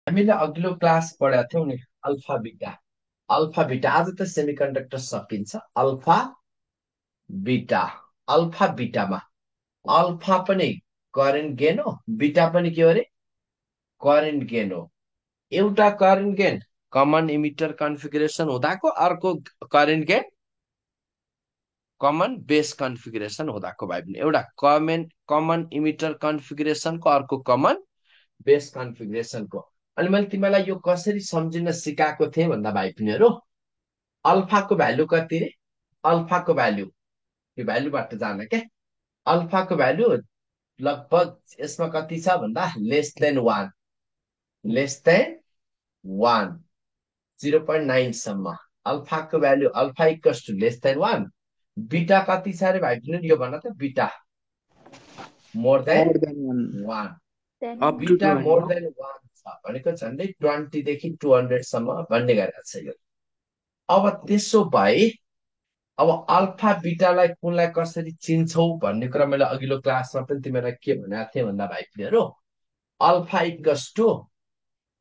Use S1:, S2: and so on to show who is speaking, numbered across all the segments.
S1: हामीले अघिल्लो क्लास पढाएको थियौँ नि अल्फा बिटा। अल्फा बिटा आज त सेमिकन्डक्टर सकिन्छ। अल्फा बिटा, अल्फा बिटामा अल्फा पनि करेन्ट गेन हो, बिटा पनि के हो अरे करेन्ट गेन हो। एउटा current gain common emitter configuration हुँदाको, अर्को current gain common base configuration हुँदाको भाइ पनि एउटा कमन इमिटर कन्फिगरेसनको, अर्को कमन बेस कन्फिगरेसनको। अनि मैले तिमीलाई यो कसरी सम्झिन सिकाएको थिएँ भन्दा भाइ बहिनीहरू, अल्फाको भ्यालु कति रे? अल्फाको भ्यालु यो भ्यालुबाट जान के अल्फाको भ्यालु लगभग यसमा कति छ भन्दा less than one, less than one, 0.9 सम्म अल्फाको value, alpha equals to less than one. Beta कति छ अरे भाइ बहिनीहरू यो भन त, बिटा more than
S2: more than one.
S1: One.
S3: then
S2: Up to
S1: बिटा
S2: 20.
S1: मोर देन वान छ भनेको झन्डै 20 देखि 200 सम्म भन्ने गरेको छ यो। अब त्यसो भए अब अल्फा बिटालाई कुनलाई कसरी चिन्छौ भन्ने कुरा मैले अघिल्लो क्लासमा पनि तिमीलाई के भनेको थिएँ भन्दा भाइ बहिनीहरू, अल्फा इक्वल्स टु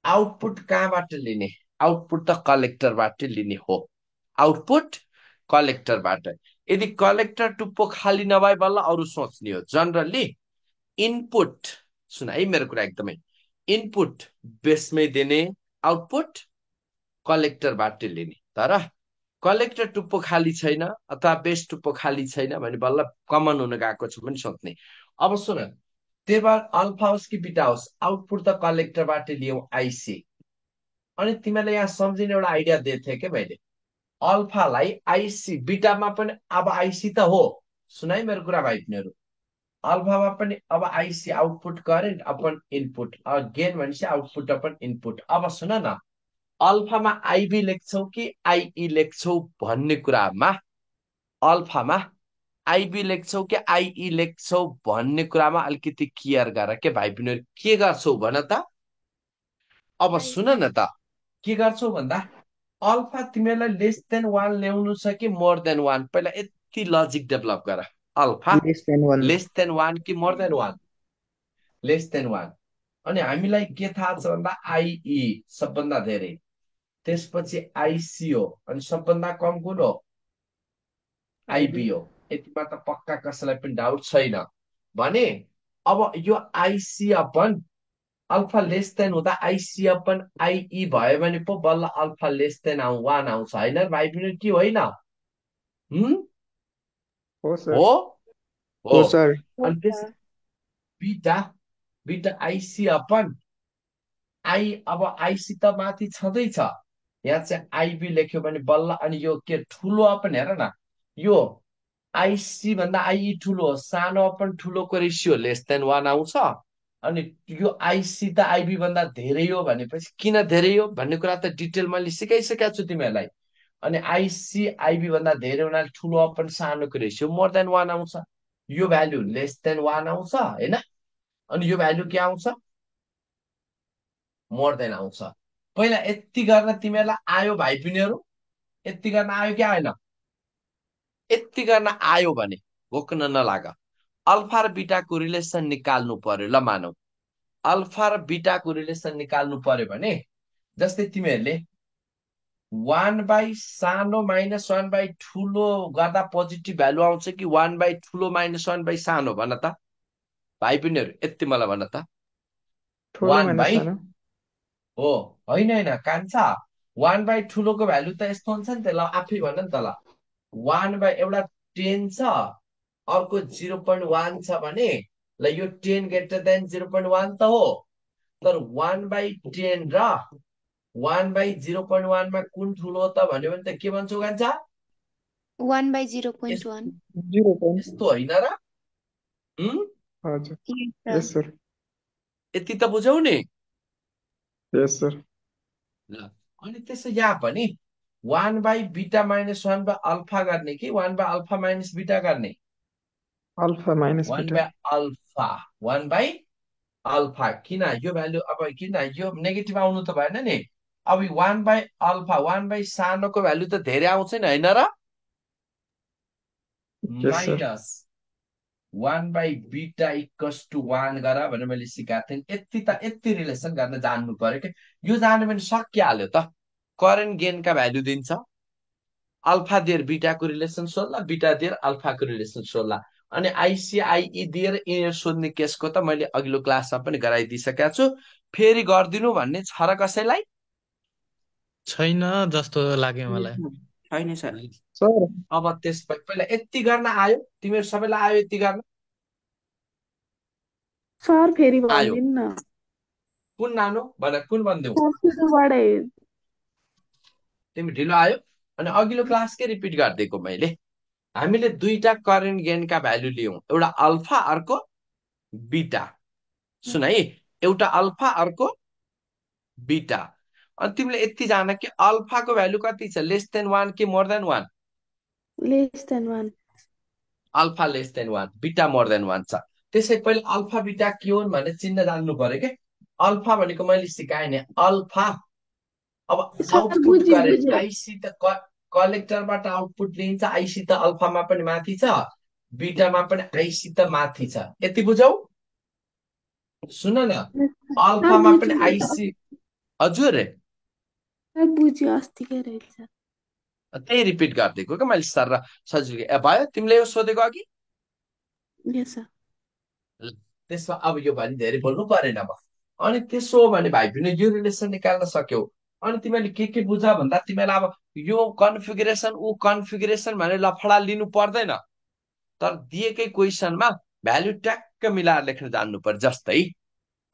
S1: आउटपुट कहाँबाट लिने? आउटपुट त कलेक्टरबाट लिने हो, आउटपुट कलेक्टरबाट। यदि कलेक्टर टुप्पो खाली नभए बल्ल अरू सोच्ने हो। जनरली इनपुट, सुन है मेरो कुरा एकदमै, इनपुट बेसमै दिने, आउटपुट कलेक्टरबाट लिने। तर कलेक्टर टुप्पो खाली छैन अथवा बेस टुप्पो खाली छैन भने बल्ल कमन हुन गएको छ पनि सोच्ने। अब सुन, त्यही भएर अल्फा होस् कि बिटा होस् आउटपुट त कलेक्टरबाट लियौ आइसी। अनि तिमीलाई यहाँ सम्झिने एउटा आइडिया दिएको थिएँ कि मैले, अल्फालाई आइसी, बिटामा पनि अब आइसी त हो। सुनाइ मेरो कुरा भाइ बहिनीहरू, अल्फामा पनि अब आइसी output current upon input, gain भनेपछि आउटपुट अपन इनपुट। अब सुन न, अल्फामा आइबी लेख्छौ कि आइई लेख्छौ भन्ने कुरामा, अल्फामा आइबी लेख्छौ कि आइई लेख्छौ भन्ने कुरामा अलिकति केयर गर के भाइ बहिनीहरू। के गर्छौ भन त? अब
S3: I
S1: सुन न त, के गर्छौ भन्दा अल्फा तिमीलाई लेस देन वान ल्याउनु छ कि मोर देन वान, पहिला यति लजिक डेभलप गर। Alpha
S2: Less than one.
S1: Less than one कि more than one? Less than one. अनि हामीलाई के थाहा छ भन्दा आइई सबभन्दा धेरै, त्यसपछि आइसी हो, अनि सबभन्दा कम कुन हो?
S2: IB.
S1: आइबी हो। यतिमा त पक्का कसैलाई पनि डाउट छैन भने अब यो आइसी अपन अल्फा लेस देन हुँदा आइसी अपन आइई भयो भने पो बल्ल अल्फा लेस देन वान आउँछ, होइन भाइ बहिनी कि होइन?
S2: Oh, sir.
S1: हो हो।
S2: Oh, sir.
S3: hope
S1: अनि त्यस बिटा, बिटा आइसी अपन आई, अब आइसी त माथि छँदैछ, यहाँ चाहिँ आइबी लेख्यो भने बल्ल। अनि यो के ठुलो अपन हेर न, यो आइसी भन्दा आइई ठुलो हो, सानो अपन ठुलोको रेसियो लेस देन वान आउँछ। अनि यो आइसी त आइबी भन्दा धेरै हो भनेपछि किन धेरै हो भन्ने कुरा त डिटेल मैले सिकाइसकेको छु तिमीहरूलाई। अनि आइसी आइबी भन्दा धेरै हुनाले ठुलो अपन सानोको रेसियो मोर देन वान आउँछ, यो भ्याल्यु लेस देन वान आउँछ होइन। अनि यो भ्याल्यु के आउँछ? मोर देन आउँछ। पहिला यति गर्न तिमीहरूलाई आयो भाइ बहिनीहरू? यति गर्न आयो कि आएन? यति गर्न आयो भने भोक्न नलाग। अल्फा र बिटाको रिलेसन निकाल्नु पर्यो। ल मानौ अल्फा र बिटाको रिलेसन निकाल्नु पर्यो भने जस्तै तिमीहरूले 1/सानो माइनस 1/ठुलो गर्दा पोजिटिभ भ्यालु आउँछ कि 1/ठुलो माइनस 1/सानो भन त भाइ बहिनीहरू, यति मलाई भन त।
S2: ठुलो
S1: वान
S2: माइनस
S1: बाई
S2: सानो.
S1: हो, होइन होइन कान्छा, 1/ठुलोको भ्यालु त यस्तो हुन्छ नि त। ल आफै भन नि त। ल 1 एउटा 10 छ, अर्को 0.1 छ भने ल यो 10 ग्रेटर देन 0.1 त हो। तर 1/10 र 1/0.1 मा कुन ठुलो हो त भन्यो भने त के भन्छौ कान्छा?
S3: 1/0.1.
S1: यस्तो,
S2: 0 point.
S1: यस्तो होइन र? हुँ?
S2: हजुर.
S3: Yes, sir.
S2: Yes, sir.
S1: यति त बुझौ नि।
S2: Yes, sir.
S1: ल अनि त्यसो यहाँ पनि 1/β-1/अल्फा गर्ने कि 1/अल्फा-बीटा गर्ने?
S2: Alpha minus
S1: 1
S2: beta.
S1: By alpha, 1/अल्फा। किन यो भ्यालु, अब किन यो नेगेटिभ आउनु त भएन नि। अब 1/अल्फा, 1/सानोको भ्यालु त धेरै आउँछ नि होइन र?
S2: Yes, sir.
S1: माइनस 1/β = 1 गर भनेर मैले सिकाएको थिएँ। यति रिलेसन गर्न जान्नु पर्यो कि यो जान्यो भने सकिहाल्यो त। करेन्ट गेनका भ्यालु दिन्छ, अल्फा दिएर बीटाको रिलेसन सोध्ला, बीटा दिएर अल्फाको रिलेसन सोध्ला। अनि आइसिआइई दिएर यिनीहरू सोध्ने केसको त मैले अघिल्लो क्लासमा पनि गराइदिइसकेको छु। फेरि गरिदिनु भन्ने छ र कसैलाई?
S3: छैन जस्तो लाग्यो मलाई।
S1: छैन सर।
S2: सर
S1: अब त्यसपछि पहिला यति गर्न आयो, तिमीहरू सबैलाई आयो यति गर्न?
S4: सर फेरि
S1: आयो
S4: भनिदिनु न।
S1: कुन नानो भनेर कुन भनिदेऊ?
S4: संस्कृतबाटै।
S1: तिमी ढिलो आयो। अनि अघिल्लो क्लासकै रिपिट गरिदिएको मैले। हामीले दुईटा करेन्ट गेनका भ्यालु लियौँ, एउटा अल्फा अर्को बीटा। सुन है, एउटा अल्फा अर्को बीटा। अनि तिमीले यति जान कि अल्फाको भ्यालु कति छ, लेस देन 1 कि more then 1?
S4: Lace than 1।
S1: Alpha lace than 1, beta more than 1 छ। त्यसै पहिले अल्फा बीटा के हुन् भन्ने चिन्ह जान्नु पर्यो के। अल्फा भनेको मैले सिकाएँ नि, अल्फा। अब
S4: सर
S1: आउटपुट
S4: बुझ्यो
S1: करेन्ट
S4: बुझ्यो।
S1: आइसी त कलेक्टरबाट आउटपुट लिन्छ, आइसी त अल्फामा पनि माथि छ, बीटामा पनि आइसी त माथि छ। यति बुझौ? सुन न,
S4: सर
S1: अल्फामा पनि
S4: बुझ्यो
S1: आइसी। हजुर
S4: सर बुझ्यो अस्तिकै रहेछ।
S1: त्यही रिपिट गरिदिएको क्या मैले सर र सजिलो। ए भयो, तिमीले यो सोधेको अघि?
S4: यस सर।
S1: त्यसमा अब यो भने धेरै बोल्नु परेन अब। अनि त्यसो हो भने भाइ पनि यो रिलेसन निकाल्न सक्यौ। अनि तिमीले के बुझ भन्दा तिमीलाई अब यो कन्फिगरेसन ऊ कन्फिगरेसन भनेर लफडा लिनु पर्दैन। तर दिएकै क्वेसनमा भ्यालु ट्याक्क मिलाएर लेख्न जान्नु पर्यो। जस्तै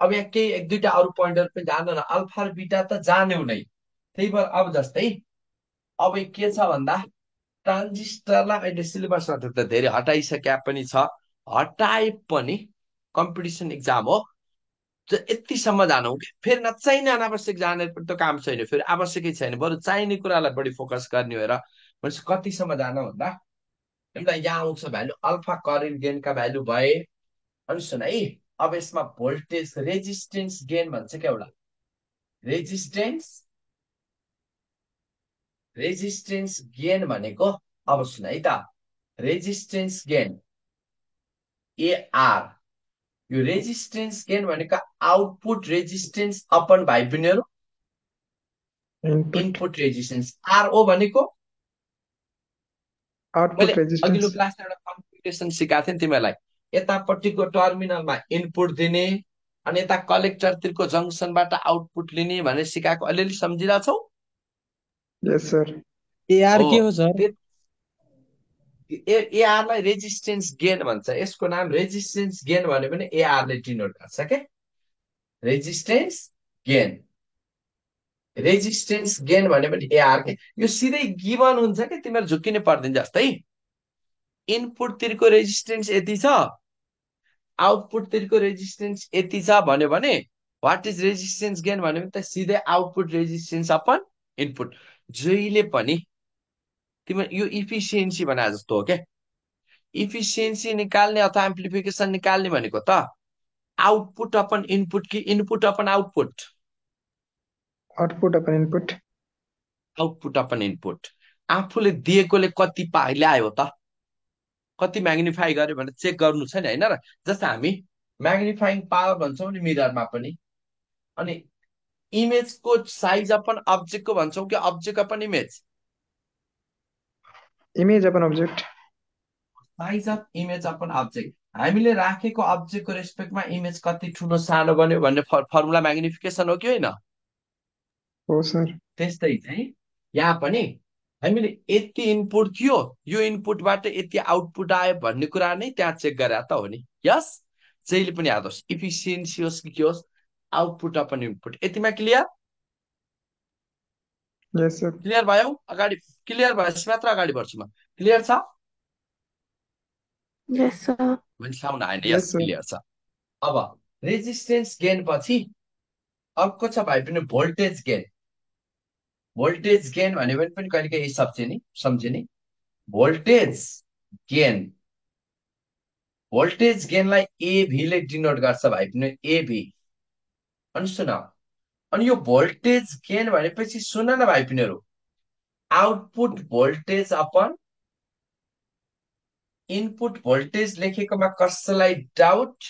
S1: अब यहाँ केही एक दुईटा अरू पोइन्टहरू पनि जान्नु न, अल्फा र बीटा त जान्यौ नै। त्यही भएर अब जस्तै अब के छ भन्दा ट्रान्जिस्टरलाई अहिले सिलेबसमा त धेरै हटाइसक्या पनि छ, हटाए पनि कम्पिटिसन एक्जाम हो, यतिसम्म जानौ कि फेरि नचाहिने अनावश्यक जानेर पनि त काम छैन, फेरि आवश्यकै छैन, बरु चाहिने कुरालाई बढी फोकस गर्ने हो। र भनेपछि कतिसम्म जान भन्दा हामीलाई यहाँ आउँछ भ्यालु अल्फा करेन्ट गेनका भ्यालु भए। अनि सुन है, अब यसमा भोल्टेज रेजिस्टेन्स गेन भन्छ क्या एउटा, रेजिस्टेन्स गेन भनेको। अब सुन है त, रेजिस्टेन्स गेन एआर, यो रेजिस्टेन्स गेन भनेको आउटपुट रेजिस्टेन्स अपन भाइ बहिनीहरू
S2: इनपुट
S1: इनपुट रेजिस्टेन्स। आरओ भनेको मैले
S2: आउटपुट
S1: अघिल्लो
S2: रेजिस्टेन्स।
S1: क्लासमा एउटा कन्फिगरेसन सिकाएको थिएँ तिमीहरूलाई। यतापट्टिको टर्मिनलमा इनपुट दिने अनि यता कलेक्टरतिरको जङ्सनबाट आउटपुट लिने भनेर सिकाएको, अलिअलि सम्झिरहेछौ?
S2: यस सर।
S3: एआर के हो सर?
S1: एआरलाई रेजिस्टेन्स गेन भन्छ। यसको नाम रेजिस्टेन्स गेन भन्यो भने एआरले डिनोट गर्छ के, रेजिस्टेन्स गेन। रेजिस्टेन्स गेन भन्यो भने एआर के, यो सिधै गिभन हुन्छ कि तिमीहरू झुक्किने पर्दैन। जस्तै इनपुट तिरको रेजिस्टेन्स यति छ, आउटपुट तिरको रेजिस्टेन्स यति छ भन्यो भने वाट इज रेजिस्टेन्स गेन भन्यो भने त सिधै आउटपुट रेजिस्टेन्स अपन इनपुट। जहिले पनि तिमीहरू यो इफिसियन्सी भने जस्तो हो क्या, इफिसियन्सी निकाल्ने अथवा एम्प्लिफिकेसन निकाल्ने भनेको त आउटपुट अपन इनपुट कि input upon output?
S2: Output upon input.
S1: Output upon input. आफूले दिएकोले कति ल्यायो त, कति म्याग्निफाई गर्यो भनेर चेक गर्नु छ नि, होइन र? जस्तो हामी म्याग्निफाइङ पावर भन्छौँ नि मिररमा पनि, अनि इमेजको साइज अपन अब्जेक्टको भन्छौँ कि object upon image?
S2: Image upon object.
S1: Size of image upon object. हामीले राखेको अब्जेक्टको रेस्पेक्टमा इमेज कति ठुलो सानो बन्यो भन्ने फर्मुला म्याग्निफिकेसन हो कि होइन?
S2: हो सर।
S1: त्यस्तै चाहिँ यहाँ पनि हामीले यति इनपुट थियो, यो इनपुटबाट यति आउटपुट आयो भन्ने कुरा नै त्यहाँ चेक गरे त हो नि। यस, जहिले पनि याद होस्, इफिसियन्सी होस् कि के होस्, आउटपुट अपन इनपुट। यतिमा क्लियर?
S2: Yes sir.
S1: क्लियर भयो? अगाडि क्लियर भएपछि मात्र अगाडि बढ्छु म। क्लियर छ?
S4: यस सर।
S1: मैले साउन्ड आएन।
S2: यस
S1: यस
S2: सर।
S1: क्लियर छ। अब रेजिस्टेन्स गेन पछि अर्को छ भाइ पनि भोल्टेज गेन। भोल्टेज गेन भन्यो भने पनि कहिले कहिले सम्झे नि, भोल्टेज गेन। भोल्टेज गेनलाई एभीले डिनोट गर्छ भाइ पनि, एभी। अनि सुन, अनि यो भोल्टेज गेन भनेपछि सुन न भाइ पिनीहरू, output voltage upon input voltage लेखेकोमा कसैलाई doubt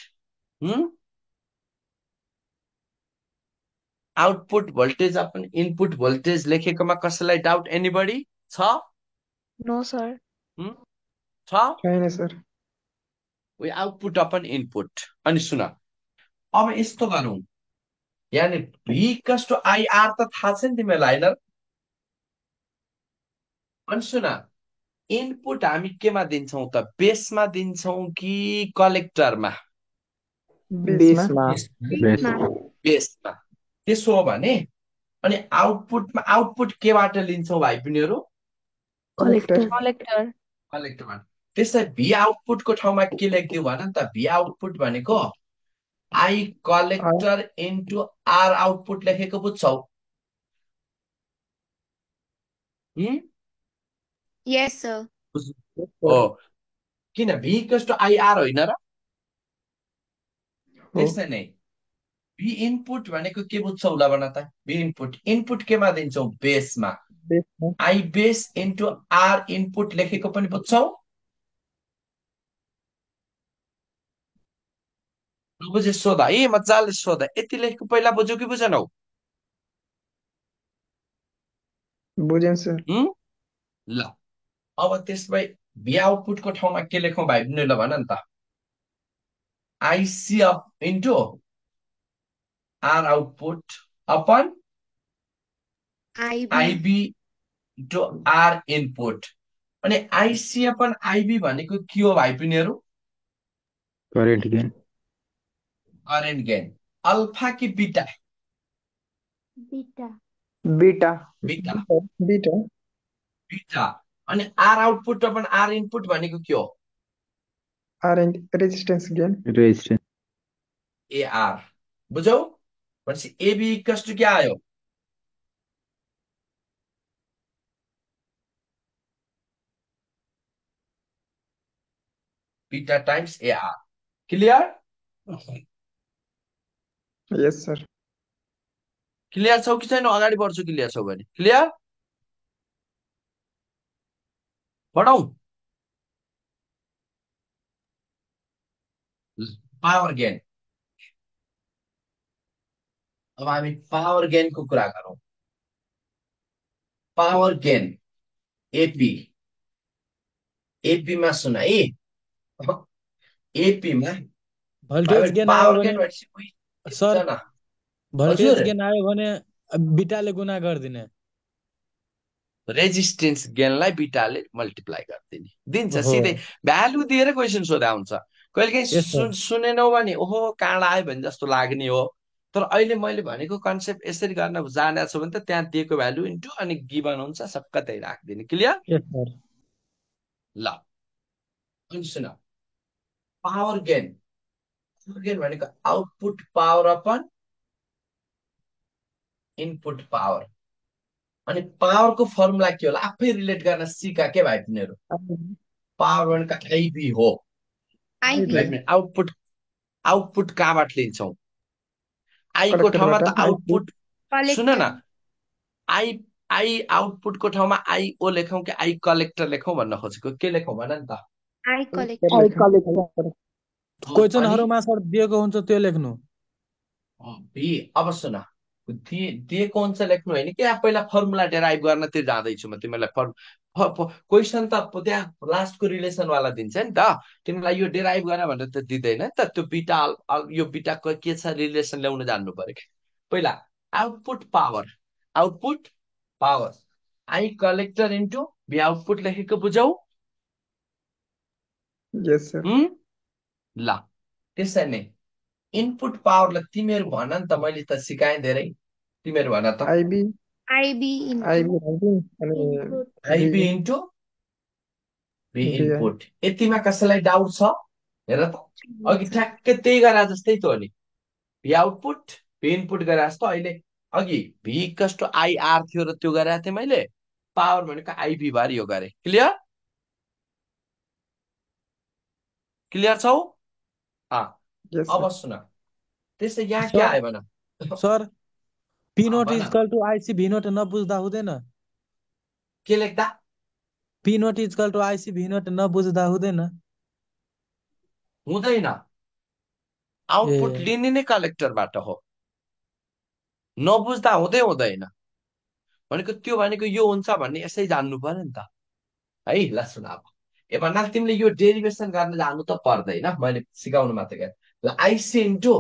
S1: output voltage upon input voltage लेखेकोमा कसैलाई डाउट एनीबडी छ
S5: नो सर
S1: हुँ? छ
S2: छैन sir
S1: V output upon input अनि सुन अब यस्तो गरौँ यानी v इक्वल्स टु आइआर त थाहा छ नि तिमीलाई हैन अनि सुन इनपुट हामी केमा दिन्छौँ त बेसमा दिन्छौँ कि कलेक्टरमा
S2: बेसमा
S5: बेसमा
S1: बेसमा त्यसो हो भने अनि आउटपुट केबाट लिन्छौँ भाइ बहिनीहरू
S4: कलेक्टर
S5: कलेक्टर
S1: कलेक्टरमा त्यसै भी आउटपुटको ठाउँमा के लेखिदियो भन न त भी आउटपुट भनेको I collector into R output लेखेको बुझ्छौ
S5: यस सर
S1: हो किन भी इक्वल्स टु आइआर होइन र त्यसै नै भी इनपुट भनेको के बुझ्छौ ल भन त भी इनपुट केमा दिन्छौ बेसमा
S2: बेसमा
S1: I base into R input लेखेको पनि बुझ्छौ बुझे सोध है मजाले सोध यति लेखेको पहिला बुझ्यौ कि बुझेनौ
S2: बुझेँ सर
S1: ल अब त्यसमै भी आउटपुटको ठाउँमा के लेखौँ भाइ बहिनी ल भन न त IC up into R output upon
S5: IB
S1: IB into R input अनि आइसी अपन आइबी भनेको के हो भाइ बहिनीहरू
S6: current gain
S1: current gain alpha कि beta
S5: beta
S2: beta
S1: beta
S2: beta
S1: beta अनि R output upon R input भनेको के हो
S2: R resistance gain
S6: resistance
S1: AR बुझौ भनेपछि एबी इक्वल्स टु के आयो beta times AR clear
S2: yes sir
S1: clear छौ कि छैन अगाडि बढ्छु क्लियर छौ भने क्लियर बढौँ पावर गेन अब हामी पावर गेनको कुरा गरौँ पावर गेन एपी एपीमा सुन है एपीमा
S3: भोल्टेज गेन आयो
S1: पावर
S3: भने
S1: गेन भनेपछि उही
S3: सर
S1: एकजना
S3: भोल्टेज
S1: हजुर
S3: गेन आयो भने बिटाले गुणा गरिदिने
S1: रेजिस्टेन्स गेनलाई बिटाले मल्टिप्लाई गरिदिने दिन्छ
S3: हो
S1: सिधै भ्यालु दिएर क्वेसन सोधा हुन्छ कहिलेकाहीँ
S3: यस सर
S1: सुनेनौ भने ओहो काँडा आयो भने जस्तो लाग्ने हो तर अहिले मैले भनेको कन्सेप्ट यसरी गर्न जानेको छु भने त त्यहाँ दिएको भ्यालु इन्टु अनि गिभन हुन्छ सबका त्यही राखिदिने क्लियर
S3: यस सर
S1: ल अनि सुन पावर गेन भनेको output power upon input power अनि पावरको फर्मुला के होला आफै रिलेट गर्न सिका के भाइ तिनीहरू पावर भनेको आइबी हो
S5: आइबी
S1: आउटपुट कहाँबाट लिन्छौ आईको ठाउँमा
S2: कलेक्टरबाट
S1: त आउटपुट सुन न
S5: कलेक्टर
S1: आई आई आउटपुटको ठाउँमा आइओ लेखौँ कि आई कलेक्टर लेखौँ भन्न खोजेको के लेखौँ भन नि त
S5: आई कलेक्टर
S3: क्वेसनहरुमा सर दिएको हुन्छ त्यो लेख्नु
S1: अब सुन दिएको हुन्छ लेख्नु होइन कि पहिला फर्मुला डेराइभ गर्नतिर जाँदैछु म तिमीलाई क्वेसन त त्यहाँ लास्टको रिलेसनवाला दिन्छ नि त तिमीलाई यो डेराइभ गर भनेर त दिँदैन नि त त्यो बिटा यो बिटाको के छ रिलेसन ल्याउन जान्नु पर्यो कि पहिला output power I collector into B output लेखेको बुझौ
S2: यस सर
S1: ल त्यसै नै इनपुट पावरलाई तिमीहरू भन नि त मैले त सिकाएँ धेरै तिमीहरू भन त
S2: आइबी
S5: आइबी
S2: अनि
S1: IB into B
S2: VI
S1: input यतिमा कसैलाई डाउट छ हेर त अघि ठ्याक्कै त्यही गरा जस्तै त हो नि भी आउटपुट भी इनपुट गरे जस्तो अहिले अघि भी इक्वल्स टु आइआर थियो र त्यो गरेको थिएँ मैले पावर भनेको आइबी भएर यो गरेँ क्लियर छौ
S2: यस
S1: अब
S2: सर
S1: सुन त्यसै यहाँ के आयो भन
S3: सर पी नोट
S1: भन।
S3: Is equal to IC V naught नबुझ्दा हुँदैन
S1: के लेख्दा
S3: P naught is equal to IC V naught नबुझ्दा हुँदैन
S1: हुँदैन, आउटपुट
S3: ए
S1: लिने नै कलेक्टरबाट हो, नबुझ्दा हुँदैन। त्यो भनेको यो हुन्छ भन्ने यसै जान्नु पर्यो नि त है। ल सुन अब, भन्नाले तिमीले यो डेरिभेसन गर्न जानु त पर्दैन, मैले सिकाउनु मात्रै गरेँ। ल आइसी इन्टु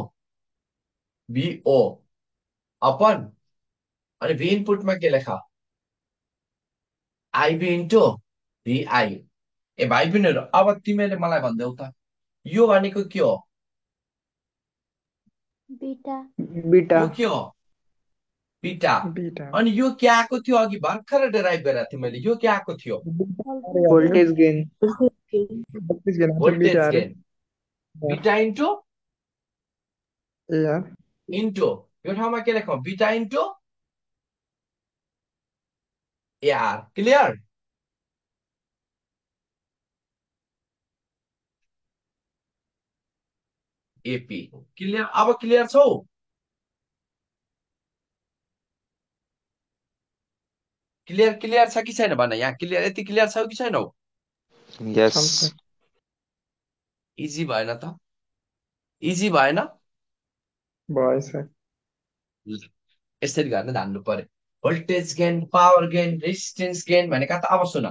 S1: भिओ अपन, अनि भी इनपुटमा के लेख, आइबी इन्टु भिआई। ए भाइ बहिनीहरू, अब तिमीले मलाई भनिदेऊ त यो भनेको के हो,
S5: बीटा
S2: बीटा
S1: यो के हो, बीटा।
S2: बीटा
S1: अनि यो के आएको थियो अघि भर्खर डेराइभ गरेको थियो मैले, यो के आएको थियो,
S2: voltage gain
S1: voltage
S2: beta
S1: gain, beta into
S2: यार
S1: इन्टु, यो ठाउँमा के लेखौँ, beta into AR. Clear? AP clear? अब क्लियर छौ? क्लियर छ कि छैन भन यहाँ, क्लियर, यति क्लियर छौ कि छैनौ?
S6: Yes.
S1: इजी भएन त? इजी भएन?
S2: भयो सर।
S1: यसरी गर्न जान्नु पर्यो। Voltage gain, power gain, resistance gain भनेका त अब सुन,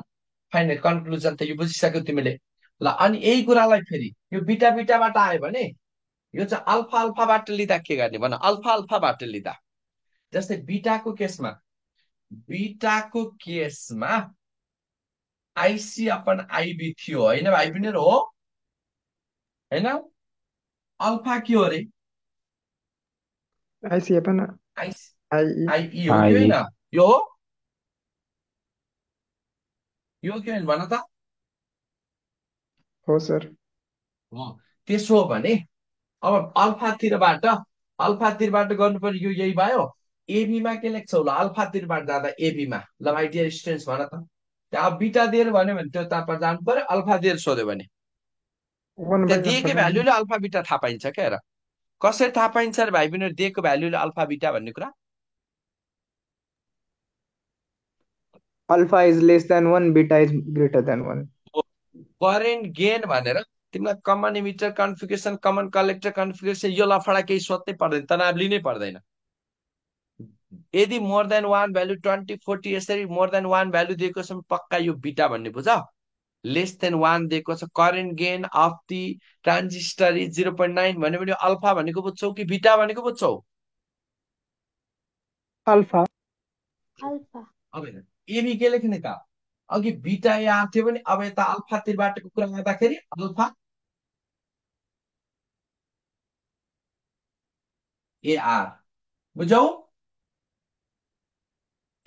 S1: फाइनल कन्क्लुजन त यो बुझिसक्यौ तिमीले। ल अनि यही कुरालाई फेरि यो बीटा बीटाबाट आयो भने यो चाहिँ अल्फा अल्फाबाट लिँदा के गर्ने भन, अल्फा अल्फाबाट लिँदा। जस्तै बीटाको केसमा आइसी अपन आइबी थियो होइन भाइ बहिनीहरू, हो होइन? अल्फा के हो अरे,
S2: आइसी अपन
S1: आइसी
S2: आइई
S1: आइई हो कि होइन, यो हो, यो के होइन भन त।
S2: हो सर।
S1: हो, त्यसो हो भने अब अल्फातिरबाट गर्नु पर्यो, यो यही भयो। एबीमा के लेख्छौ ल, अल्फातिरबाट जाँदा एबीमा, ल माइ डियर स्टुडेन्ट्स भन त, त्यहाँ अब बीटा दिएर भन्यो भने त्यो तापर जानु पर्यो, अल्फा दिएर सोध्यो भने
S2: वन
S1: त्यहाँ
S2: बाई
S1: दिएकै
S2: अल्फा
S1: भ्याल्युले अल्फा बीटा थाहा पाइन्छ क्या। हेर कसरी थाहा पाइन्छ रे भाइ बहिनीहरू, दिएको भ्याल्युले अल्फा बीटा भन्ने कुरा।
S2: Alpha is less than 1 beta is greater than 1।
S1: Current gain भनेर तिमीलाई common emitter configuration, common collector configuration, यो लफडा केही सोध्नै पर्दैन, तनाव लिनै पर्दैन। यदि मोर देन 1 भ्यालु 20 40 यसरी मोर देन 1 भ्यालु दिएको छ पक्का यो बीटा भन्ने बुझ। लेस देन 1 दिएको छ, current gain of the transistor is 0.9 भन्यो भने अल्फा भनेको बुझ्छौ कि बीटा भनेको बुझ्छौ?
S2: अल्फा
S5: अल्फा
S1: अब हेर एबी के लेख्ने त, अघि बीटा यहाँ थियो भने अब यता अल्फातिरबाटको कुरा गर्दाखेरि अल्फा एआर, बुझौ?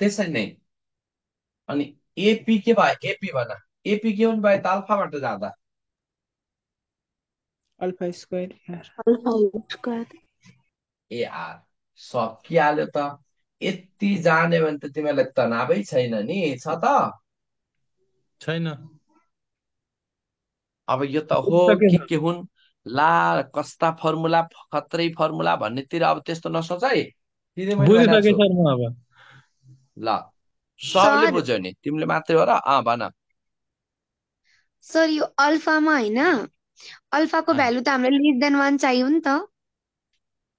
S1: त्यसरी नै अनि एपी के भयो, एपी भन, एपी के हुनु भयो त अल्फाबाट जाँदा
S3: अल्फा स्क्वायर यार।
S4: Alpha square.
S1: एआर। सकिहाल्यो त, यति जाने भने त तिमीहरूलाई तनावै छैन नि, छ त?
S3: छैन।
S1: अब यो त हो के हुन्, ला कस्ता फर्मुला, खत्रै फर्मुला भन्नेतिर अब त्यस्तो नसोच है।
S3: बुझिसके सर म अब।
S1: ल सरले
S5: सर
S1: बुझ्यो नि, तिमीले मात्रै हो र? भन।
S5: सर यो अल्फामा होइन, अल्फाको भ्यालु त हामीलाई लेस देन 1 चाहियो नि त।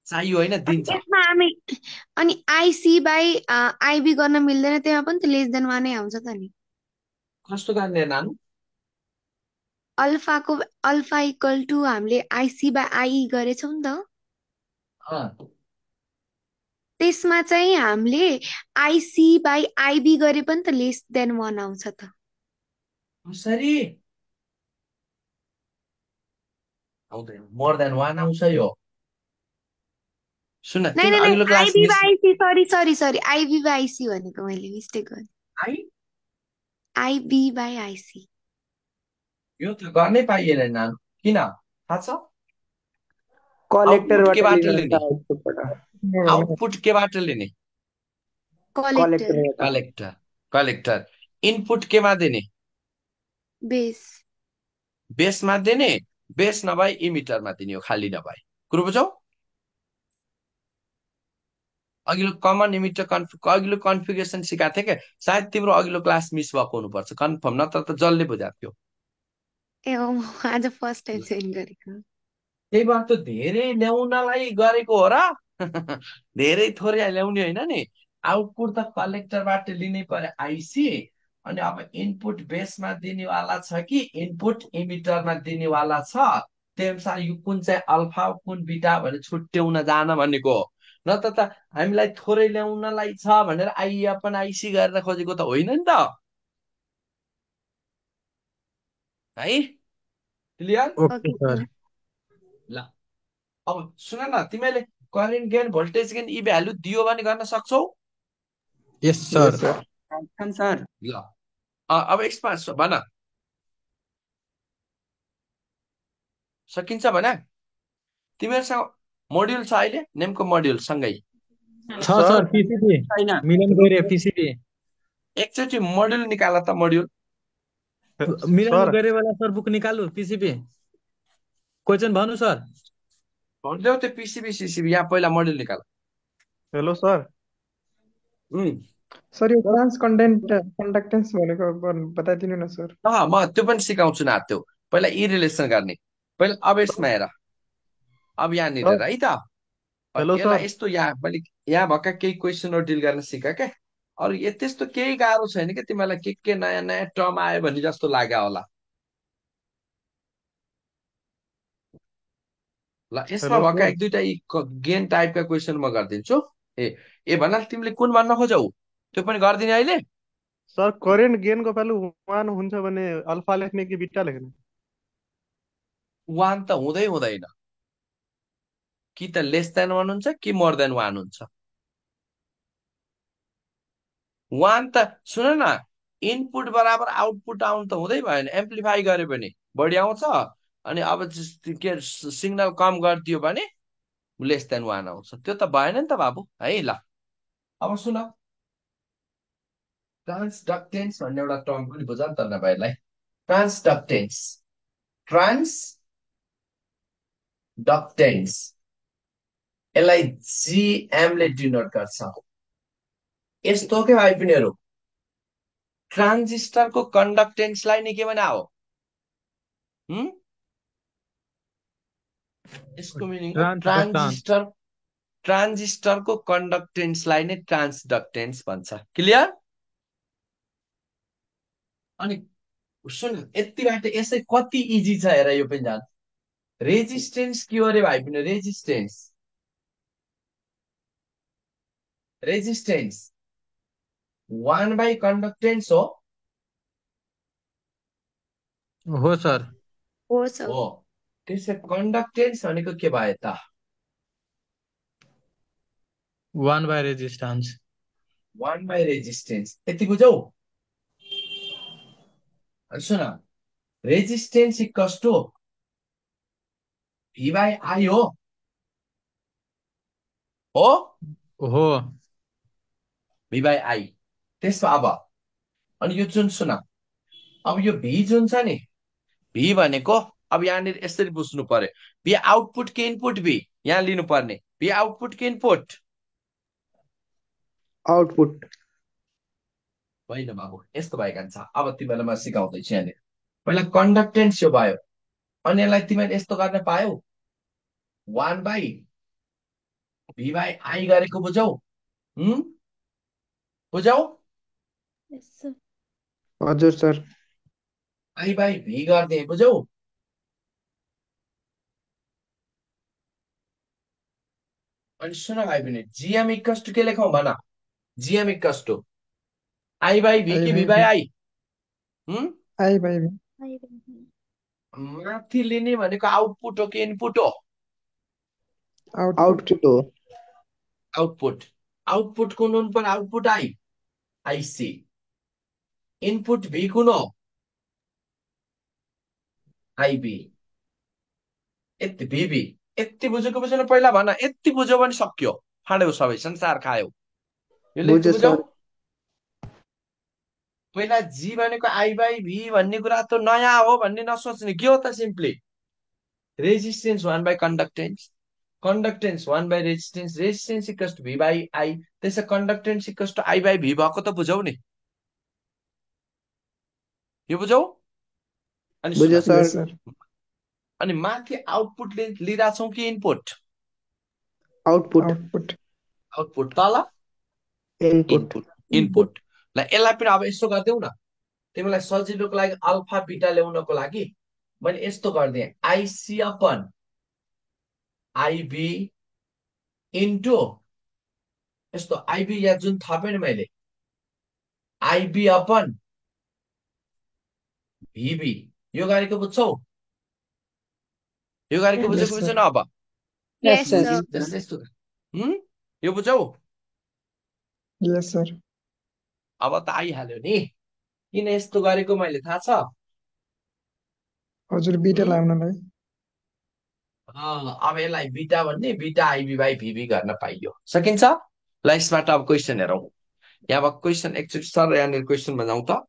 S1: चाहियो होइन,
S5: अनि
S1: दिन्छ।
S5: त्यसमा हामी अनि आइसी बाई आइबी गर्न मिल्दैन, त्यहाँ पनि त लेस देन 1 नै आउँछ त नि।
S1: कस्तो गर्ने नानु?
S5: अल्फा इक्वल टु हामीले आइसी बाई आइई गरेछौँ नि त, त्यसमा चाहिँ हामीले आइसी बाई आइबी गरे पनि त लेस देन 1 आउँछ त।
S1: कसरी आउँदैन, मोर देन 1 आउँछ यो। सुन
S5: नै
S1: तिमी
S5: नै नै,
S1: अघिल्लो क्लास
S5: आइबी
S1: मिस
S5: बाई आइसी, सरी आइबी बाई आइसी भनेको मैले मिस्टेक गरेँ। आइबी बाई आइसी
S1: यो त गर्नै पाइएन नानु, किन थाहा छ?
S2: कलेक्टरबाट
S1: केबाट
S2: लिनु
S1: लिने?
S2: आउटपुटबाट।
S1: आउटपुट केबाट लिने?
S5: कलेक्टर
S2: कलेक्टरबाट।
S1: कलेक्टर। इनपुट केमा दिने?
S5: बेस
S1: बेसमा दिने, बेस नभए इमिटरमा दिने हो, खाली नभए। कुरो बुझौ? अघिल्लो कमन इमिटर अघिल्लो कन्फिगरेसन सिकाएको थिएँ क्या, सायद तिम्रो अघिल्लो क्लास मिस भएको हुनुपर्छ कन्फर्म, नत्र त जसले बुझाएको थियो।
S5: ए आज फर्स्ट टाइम सेन्ड गरेको।
S1: त्यही भएर त धेरै ल्याउनलाई गरेको हो र धेरै थोरै ल्याउने होइन नि। आउटपुट त कलेक्टरबाट लिनै पर्यो आइसी। अनि अब इनपुट बेसमा दिनेवाला छ कि इनपुट इमिटरमा दिनेवाला छ, त्यही अनुसार यो कुन चाहिँ अल्फा कुन बिटा भनेर छुट्याउन जान भनेको हो। न त हामीलाई थोरै ल्याउनलाई छ भनेर आइएफएन आइसी गरेर खोजेको त होइन नि त है। क्लियर?
S3: Okay sir.
S1: ल अब सुन न, तिमीले करेन्ट गेन भोल्टेज गेन यी भ्यालु दियो भने गर्न सक्छौ?
S3: यस सर।
S2: Yes, sir.
S6: सर
S1: ल अब एक्सपान्स भन, सकिन्छ भन? तिमीहरूसँग मोड्युल छ अहिले, नेमको मोड्युल सँगै?
S3: छ सर पिसिबी
S6: छैन
S3: मिलन गरे पिसिबी
S1: एकचोटि मोड्युल निकाल त, मोड्युल।
S3: मिलन
S2: सर
S3: गरे वाला सर बुक निकालु पिसिबी क्वेश्चन भन्नु सर।
S1: भनिदेऊ त्यो पिसिबी सिसिबी, यहाँ पहिला मोड्युल निकाल।
S2: हेलो सर सर यो ट्रान्स कन्डक्टेन्स भनेको बताइदिनु न सर।
S1: म त्यो पनि सिकाउँछु न। त्यो पहिला यी रिलेसन गर्ने, पहिला अब यसमा हेर, अब यहाँनिर
S2: सर
S1: है त।
S2: हेलो
S1: यसलाई
S2: सर
S1: यस्तो यहाँ मैले यहाँ भएका केही क्वेसनहरू डिल गर्न सिक क्या। अरू त्यस्तो केही गाह्रो छैन कि तिमीलाई के नयाँ नयाँ टर्म आयो भने जस्तो लाग्यो होला। ल यसमा
S2: हेलो
S1: भएका
S2: सर
S1: एक दुईटा गेन टाइपका क्वेसन म गरिदिन्छु। ए भन्नाले तिमीले कुन भन्न खोजौ त्यो पनि गरिदिने अहिले।
S2: सर करेन्ट गेनको भ्यालु 1 हुन्छ भने अल्फा लेख्ने कि बिटा लेख्ने?
S1: वान त हुँदै हुँदैन, कि त लेस देन वान हुन्छ कि मोर देन वान हुन्छ। वान त सुन न, इनपुट बराबर आउटपुट आउनु त हुँदै भएन। एम्प्लिफाई गर्यो भने बढी आउँछ, अनि अब के सिग्नल कम गरिदियो भने लेस देन वान आउँछ। त्यो त भएन नि त बाबु है। ल अब सुन, ट्रान्सडक्टेन्स भन्ने एउटा टर्म पनि बुझ नि त भाइलाई। ट्रान्सडक्टेन्स, ट्रान्सडक्टेन्स यसलाई जिएमले डिनोट गर्छ। यस्तो हो कि भाइ पिनीहरू, ट्रान्जिस्टरको कन्डक्टेन्सलाई नै के भने हो? यसको मिनिङ हो ट्रान्जिस्टरको कन्डक्टेन्सलाई नै ट्रान्सडक्टेन्स भन्छ। क्लियर? अनि सुन, यतिबाट यसै कति इजी छ हेर, यो पनि जान। रेजिस्टेन्स के हो अरे भाइ पनि? रेजिस्टेन्स 1 by कन्डक्टेन्स हो।
S3: हो सर।
S5: हो सर।
S1: हो, त्यसै कन्डक्टेन्स भनेको के भयो त?
S3: 1 by रेजिस्टेन्स।
S1: 1 by रेजिस्टेन्स, यति बुझौ? सुन, resistance equals to V by I हो।
S3: हो
S1: V by I। त्यसो अब अनि यो जुन सुन, अब यो V जुन छ नि, V भनेको अब यहाँनिर यसरी बुझ्नु पर्यो। V आउटपुट के इनपुट? V यहाँ लिनु पर्ने। V आउटपुट के इनपुट?
S2: आउटपुट।
S1: होइन बाबु, यस्तो भएको छ। अब तिमीलाई म सिकाउँदैछु। यहाँनिर पहिला कन्डक्टेन्स यो भयो, अनि यसलाई तिमीले यस्तो गर्न पायौ, 1 by V by I गरेको बुझौ? बुझौ?
S2: हजुर सर।
S1: I by V गरिदिए, बुझौ? अनि सुन भाइ पनि, जिएम इक्वल्स टु के लेखौँ भन? GM equals to I by V कि V by I?
S2: I by V.
S1: माथि लिने भनेको आउटपुट हो कि इनपुट हो?
S2: आउटपुट हो।
S1: आउटपुट। आउटपुट कुन हुनु पर्यो? आउटपुट आई, आइसी। इनपुट भी कुन हो? आइबी। यति भिबी। यति बुझेको बुझेन? पहिला भन, यति बुझ्यो भने सक्यो, फाँड्यौ सबै संसार खायो।
S2: बुझ्यो सर।
S1: पहिला जी भनेको आई बाई भी भन्ने कुरा त नयाँ हो भन्ने नसोच्ने। के हो त? Simply resistance 1 by conductance, conductance 1 by resistance, resistance equals to V by I. त्यसै conductance equals to I by V भएको त बुझौ नि, यो बुझौ? अनि
S6: बुझ्यो
S1: सुन
S2: Yes,
S6: सर
S2: sir.
S1: अनि माथि आउटपुट लिइरहेको छौँ कि इनपुट
S6: आउटपुट
S2: Output.
S1: आउटपुट तल
S6: इनपुट
S1: इनपुट इनपुट ल यसलाई पनि अब यस्तो गरिदेऊ न तिमीलाई सजिलोको लागि अल्फा बिटा ल्याउनको लागि मैले यस्तो गरिदिएँ आइसी अपन आइबी इन्टु यस्तो आइबी या जुन थपेँ नि मैले आइबी अपन भिबी यो गरेको बुझ्छौ यो गरेको
S4: Yes,
S1: बुझेको
S2: sir.
S1: बुझेन अब
S5: Yes,
S6: sir.
S5: sir.
S1: जस्तै यस्तो यो बुझौ
S2: Yes, sir.
S1: अब त आइहाल्यो नि किन यस्तो गरेको मैले थाहा छ
S2: हजुर बिटा
S1: हुँ?
S2: लाउनलाई
S1: अब यसलाई बिटा भन्ने बिटा आइबी बाई भिबी गर्न पाइयो सकिन्छ ल यसबाट अब क्वेसन हेरौँ यहाँ अब क्वेसन एकचोटि सर यहाँनिर क्वेसनमा जाउँ त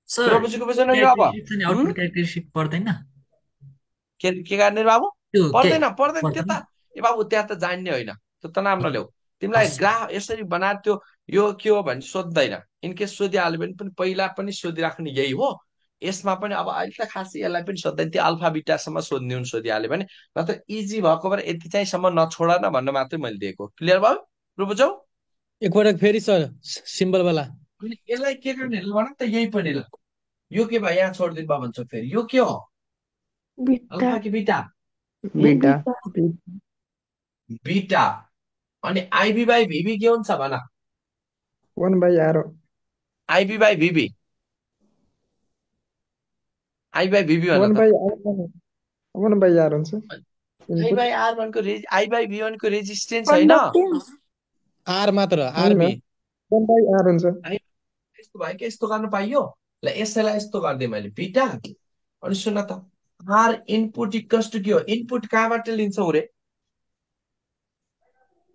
S7: सर
S1: कुरा बुझेको बुझेन यो अब
S7: क्यारेक्टरिस्टिक चाहिँ आउटपुट क्यारेक्टरिस्टिक पर्दैन
S1: के गर्ने रे बाबु
S7: त्यो
S1: पर्दैन पर्दैन त्यो
S7: पर्दैन
S1: त ए बाबु त्यहाँ त जान्ने होइन त्यो तनाव नल्याऊ तिमीलाई
S7: हस्
S1: ग्राफ यसरी बनाएर त्यो यो के हो भने सोध्दैन इनकेस सोधिहाल्यो भने पनि पहिला पनि सोधिराख्ने यही हो यसमा पनि अब अहिले त खासै यसलाई पनि सोध्दैन त्यो अल्फा बिटासम्म सोध्ने हुन् सोधिहाल्यो भने नत्र इजी भएको भएर यति चाहिँसम्म नछोड न भन्न मात्रै मैले दिएको क्लियर भयो रु बुझौ
S3: एकपटक फेरि सर सिम्बल वाला
S1: अनि यसलाई के गर्ने ल भन त यही पनि ल यो के भयो यहाँ छोडिदिनु भयो भन्छ फेरि यो के हो
S4: beta,
S1: अल्फा कि बिटा
S6: बिटा
S4: beta,
S1: बिटा अनि आइबी बाई भिबी के हुन्छ भन
S2: 1/r
S1: IB by भिबी I by भिबी भन त
S2: 1/r हुन्छ
S1: आई
S2: इनपुट
S1: बाई आर वानको आई बाई भी वानको रेजिस्टेन्स होइन
S5: Conductance.
S3: आर मात्र
S2: होइन
S3: आरबी
S2: 1/r हुन्छ
S1: यस्तो भयो कि यस्तो गर्न पाइयो ल यसैलाई यस्तो गरिदिएँ मैले बिटा अनि सुन त आर इनपुट इक्वल्स टु के हो इनपुट कहाँबाट लिन्छौ रे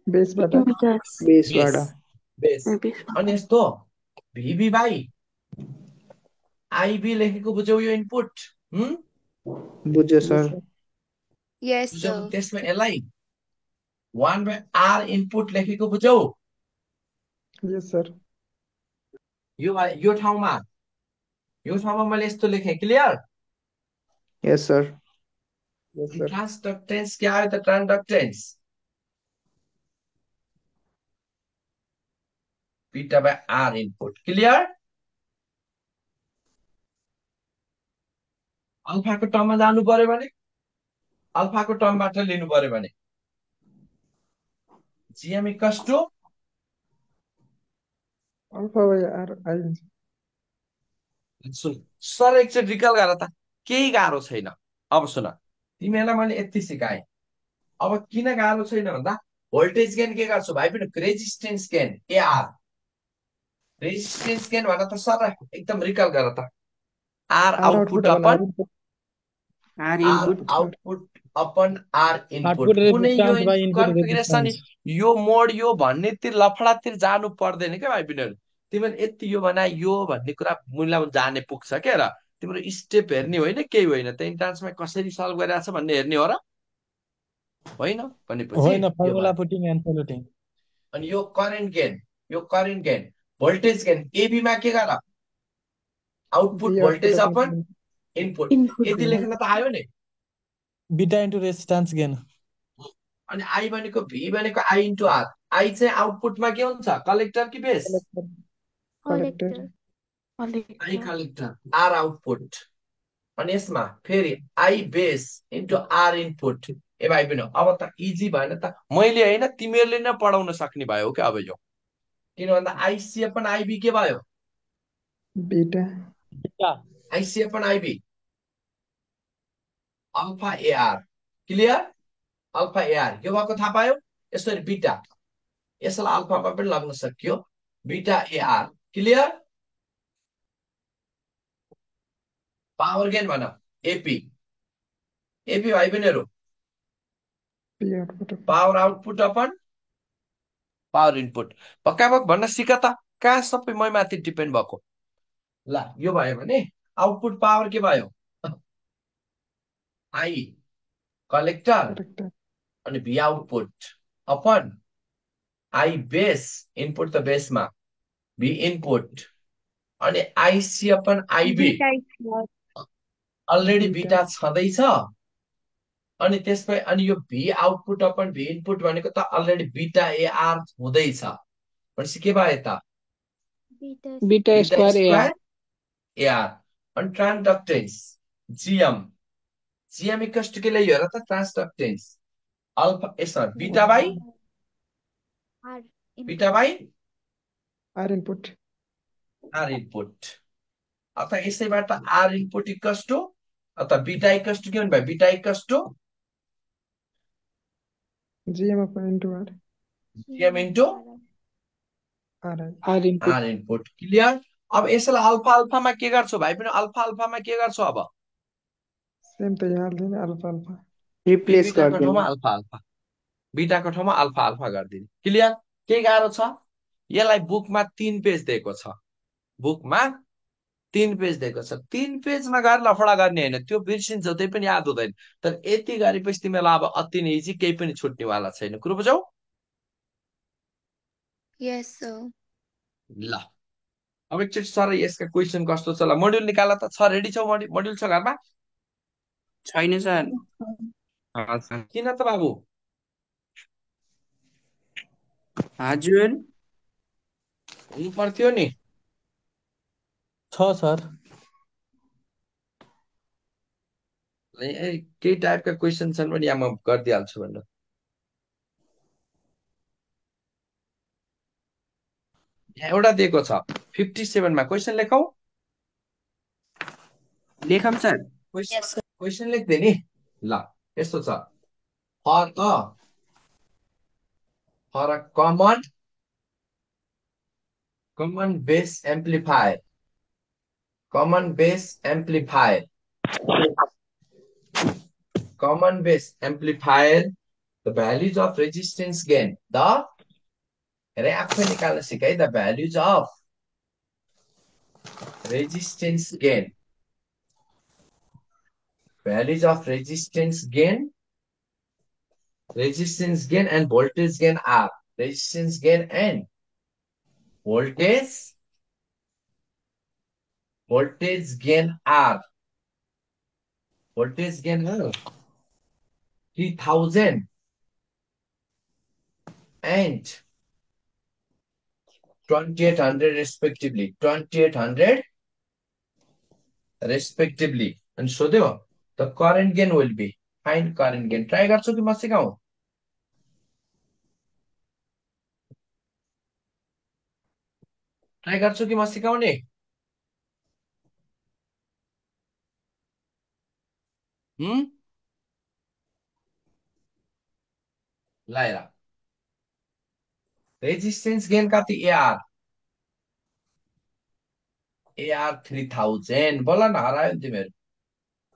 S2: बेसबाट
S4: integers,
S6: बेसबाट
S1: बेस
S4: base,
S1: अनि यस्तो भिबी बाई आइबी लेखेको बुझ्यौ यो इनपुट
S6: बुझ्यो सर
S5: Yes,
S1: बुझ्यौ
S5: sir.
S1: त्यसमा यसलाई 1/r इनपुट लेखेको बुझ्यौ
S2: यस सर
S1: यो ठाउँमा मैले यस्तो लेखेँ clear
S6: yes sir
S2: yes sir
S1: transconductance के आयो त transconductance beta by R input clear अल्फाको टर्ममा जानु पर्यो भने अल्फाको टर्मबाट लिनु पर्यो भने जिएम इक्वल्स टु
S2: α/r आइन्छ
S1: सुन सर एकचोटि रिकल गर त केही गाह्रो छैन अब सुन तिमीहरूलाई मैले यति सिकाएँ अब किन गाह्रो छैन भन्दा भोल्टेज गेन के गर्छु भाइ पनि resistance gain AR resistance gain भन त सर एकदम रिकल गर त R
S2: r
S1: output
S2: output upon
S1: upon
S6: R
S1: R
S6: input
S1: output upon R input
S3: output
S1: कुनै यो
S3: resistance by input
S1: configuration
S3: resistance
S1: यो मोड यो भन्नेतिर लफडातिर जानु पर्दैन क्या भाइ बहिनीहरू तिमीले यति यो बनाए यो भन्ने कुरा मुला जाने पुग्छ क्या र तिम्रो स्टेप हेर्ने होइन केही होइन त इन्ट्रान्समा कसरी सल्भ गरिरहेछ भन्ने हेर्ने हो र होइन भनेपछि
S3: होइन
S1: यो
S3: फर्मुला
S1: भयो
S3: पुटिङ एन्ड सोल्युटिङ
S1: अनि यो करेन्ट गेन भोल्टेज गेन एबीमा के गर output
S2: v
S1: voltage
S2: output
S1: upon
S2: upon
S1: input
S4: input,
S1: यदि लेख्न त आयो नि
S3: बिटा इन्टु रेजिस्टेन्स गेन
S1: अनि आई भनेको भी भनेको आई इन्टु आर आई चाहिँ आउटपुटमा के हुन्छ कलेक्टर कि base
S2: collector
S4: collector,
S1: I
S4: collector,
S1: collector R output अनि यसमा फेरि I base into R input ए भाइ बहिनी अब त इजी भएन त मैले होइन तिमीहरूले नै पढाउन सक्ने भयो क्या अब यो किन भन्दा आइसी अपन आइबी के भयो
S2: बिटा
S3: बिटा
S1: आइसी upon IB alpha AR clear alpha AR यो भएको थाहा पायो यसरी बिटा यसलाई अल्फामा पनि लाग्न सकियो beta AR clear power gain भन एपी एपी भाइ बहिनीहरू
S2: p output upon
S1: power output upon power input भक्काभक भन्न सिक त कहाँ सबै मै माथि डिपेन्ड भएको ल यो भयो भने आउटपुट पावर के भयो आई कलेक्टर
S2: कलेक्टर
S1: अनि V output upon I base input त बेसमा भी इनपुट अनि IC upon IB
S5: Beta is what?
S1: Already
S6: beta
S1: beta छँदैछ अनि त्यसपछि अनि यो V output upon V input भनेको त अलरेडी बिटा एआर हुँदैछ भनेपछि के भयो त
S8: बीटा
S6: बीटा
S1: बिटा
S6: स्क्वायर एआर
S1: स्क्वायर एआर अनि ट्रान्सडक्टेन्स जीएम इक्वल्स टु के ल्यायो र त ट्रान्सडक्टेन्स अल्फा यसमा beta by
S8: R
S1: beta by
S6: R input
S1: R input अथवा यसैबाट आर इनपुट इक्वल्स टु अथवा बिटा इक्वल्स टु के भन्नु भयो beta equals to
S6: gm upon into R
S1: gm into
S6: R R input
S1: R input clear अब यसलाई अल्फा अल्फामा के गर्छौ भाइ पनि अल्फा अल्फामा के गर्छौ अब
S6: सेम त यहाँ हाल्दैन अल्फा अल्फा
S9: रिप्लेस
S1: बिटाको ठाउँमा
S9: गरिदिनु
S1: अल्फा अल्फा बिटाको ठाउँमा अल्फा अल्फा गरिदिने क्लियर के गाह्रो छ यसलाई बुकमा 3 पेज दिएको छ बुकमा 3 पेज दिएको छ 3 पेजमा गएर लफडा गर्ने होइन त्यो बिर्सिन्छ त्यही पनि याद हुँदैन तर यति गरेपछि तिमीलाई अब अति नै इजी केही पनि छुट्नेवाला छैन कुरो बुझौ
S5: यस सर
S1: ल अब एकचोटि सर यसका क्वेसन कस्तो छ ल मोड्युल निकाल त छ रेडी छौ मोड्युल छ घरमा
S9: छैन सर
S1: किन त बाबु
S9: हजुर
S1: हुनु पर्थ्यो नि
S3: छ सर
S1: केही टाइपका क्वेसन छन् भने यहाँ म गरिदिइहाल्छु भन्नु यहाँ एउटा दिएको छ 57 मा क्वेसन लेखौ
S9: लेखम सर
S1: क्वेसन लेख्दै नि ल यस्तो छ for a common base amplifier common base amplifier the values of resistance gain the अरे आफै निकाल्न सिक है the values of resistance gain resistance gain and voltage gain are resistance gain and voltage gain are 3000 and 2800 respectively and so the current gain will be find current gain try गर्छु कि म सिकाऊ try गर्छु कि म सिकाउने ल resistance gain कति AR 3000 बोला न हरायो नि तिमीहरू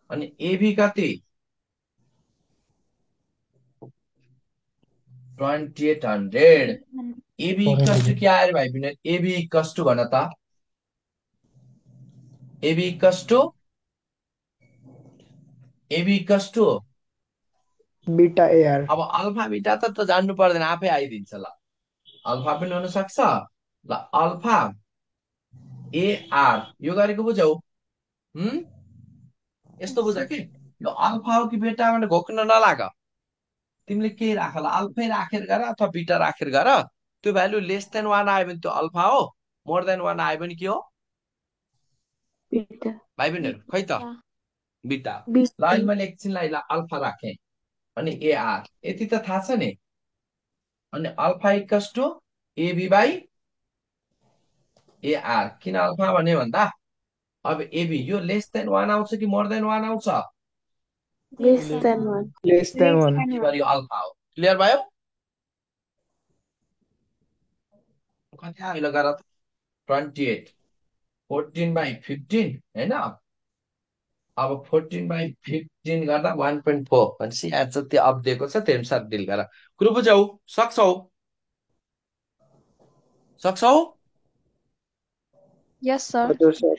S1: अनि एबी कति 2800 एबी इक्वल्स टु के आयो भाइ बिना एबी इक्वल्स टु भन त AB equals to
S6: beta AR
S1: अब अल्फा बीटा त जान्नु पर्दैन आफै आइदिन्छ ल अल्फा पनि हुन सक्छ ल अल्फा एआर यो गरेको बुझौ यस्तो बुझ कि यो अल्फा हो कि बेटा भने घोक्न नलाग तिमीले के राख ल अल्फै राखेर गर अथवा बीटा राखेर गर त्यो भ्यालु लेस देन 1 आयो भने त्यो अल्फा हो मोर देन 1 आयो भने के हो
S4: बीटा
S1: भाइ बहिनीहरु खै त बीटा ल अहिले मैले एकछिनलाई ल अल्फा राखेँ अनि एआर यति त थाहा छ नि अनि alpha equals to AB by AR किन अल्फा भने भन्दा अब एबी यो लेस देन 1 आउँछ कि मोर देन 1 आउँछ
S4: लेस देन 1
S1: यो अल्फा हो क्लियर भयो कति आयो गर 28 14/15 हैन अब 14/15 गर्दा 1.4 भनेपछि यहाँ जति अप दिएको छ त्यही अनुसार डिल गर कुरो बुझौ सक्छौ
S4: यस सर
S6: हजुर सर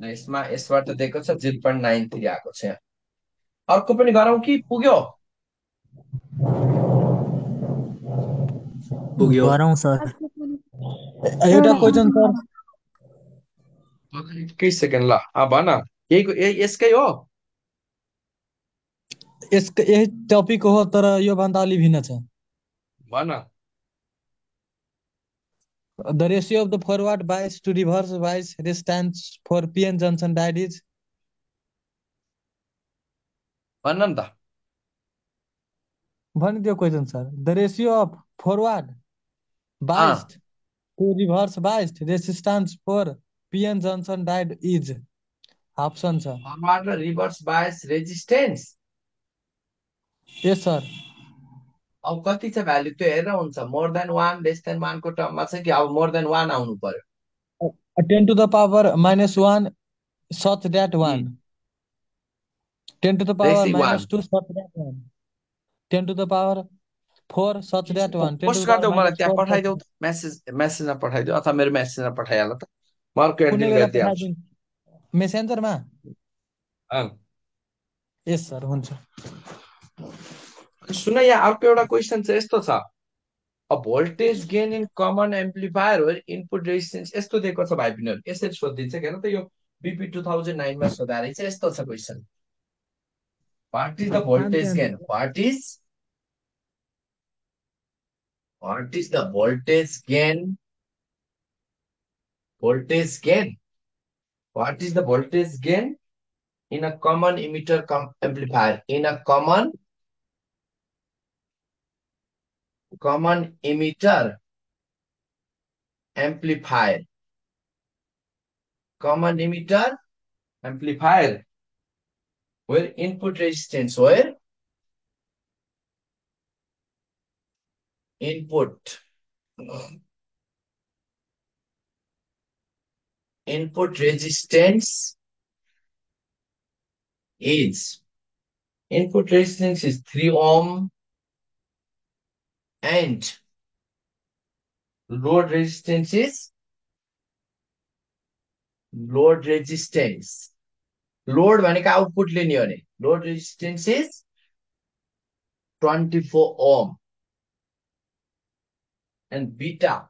S1: यसमा यसबाट दिएको छ 0.93 आएको छ अर्को पनि गरौँ कि पुग्यो
S3: गरौँ सर एउटा क्वेशन सर
S1: केही सेकेन्ड ल भन यसकै हो
S3: यही टपिक हो तर योभन्दा अलि भिन्न छ
S1: भन
S3: The ratio of the forward bias to reverse bias stands for PN Johnson diet is
S1: भन्न नि त
S3: भनिदियो question sir the ratio of forward biased to reverse biased resistance for PN Johnson diet is option छ
S1: forward र reverse bias resistance
S3: yes sir
S1: अब कति छ value त्यो हेरेर हुन्छ मोर देन 1 लेस देन 1 को टर्ममा चाहिँ कि अब मोर देन 1 आउनु पर्यो
S3: 10 to the power minus 1 such that 1 10 to the power
S1: Resi
S3: minus
S1: 1
S3: 2 such that 1 10 to the power 4 such that 1 10 to
S1: post
S3: the power
S1: गरिदेऊ मलाई
S3: minus
S1: त्यहाँ
S3: 4
S1: पठाइदेऊ त मेसेजमा पठाइदेऊ अथवा मेरो मेसेजमा पठाइहाल त म अर्को
S3: कुनै
S1: एडिट
S3: बेला
S1: गरिदिइहाल्छु
S3: पठाइदिन्छु मेसेन्जरमा
S1: अँ।
S3: यस सर हुन्छ
S1: सुन यहाँ अर्को एउटा क्वेसन चाहिँ यस्तो छ a voltage gain in common amplifier हो इनपुट रेजिस्टेन्स यस्तो दिएको छ भाइ बहिनीहरू यसरी सोधिदिन्छ के त यो बीपी 2009 मा सोधा रहेछ यस्तो छ question what is the voltage gain what is the voltage gain what is the voltage gain in a common emitter amplifier in a common emitter amplifier where input resistance input resistance is 3 ohm and load resistance load भनेको output लिने हो नि load resistance is 24 ohm and beta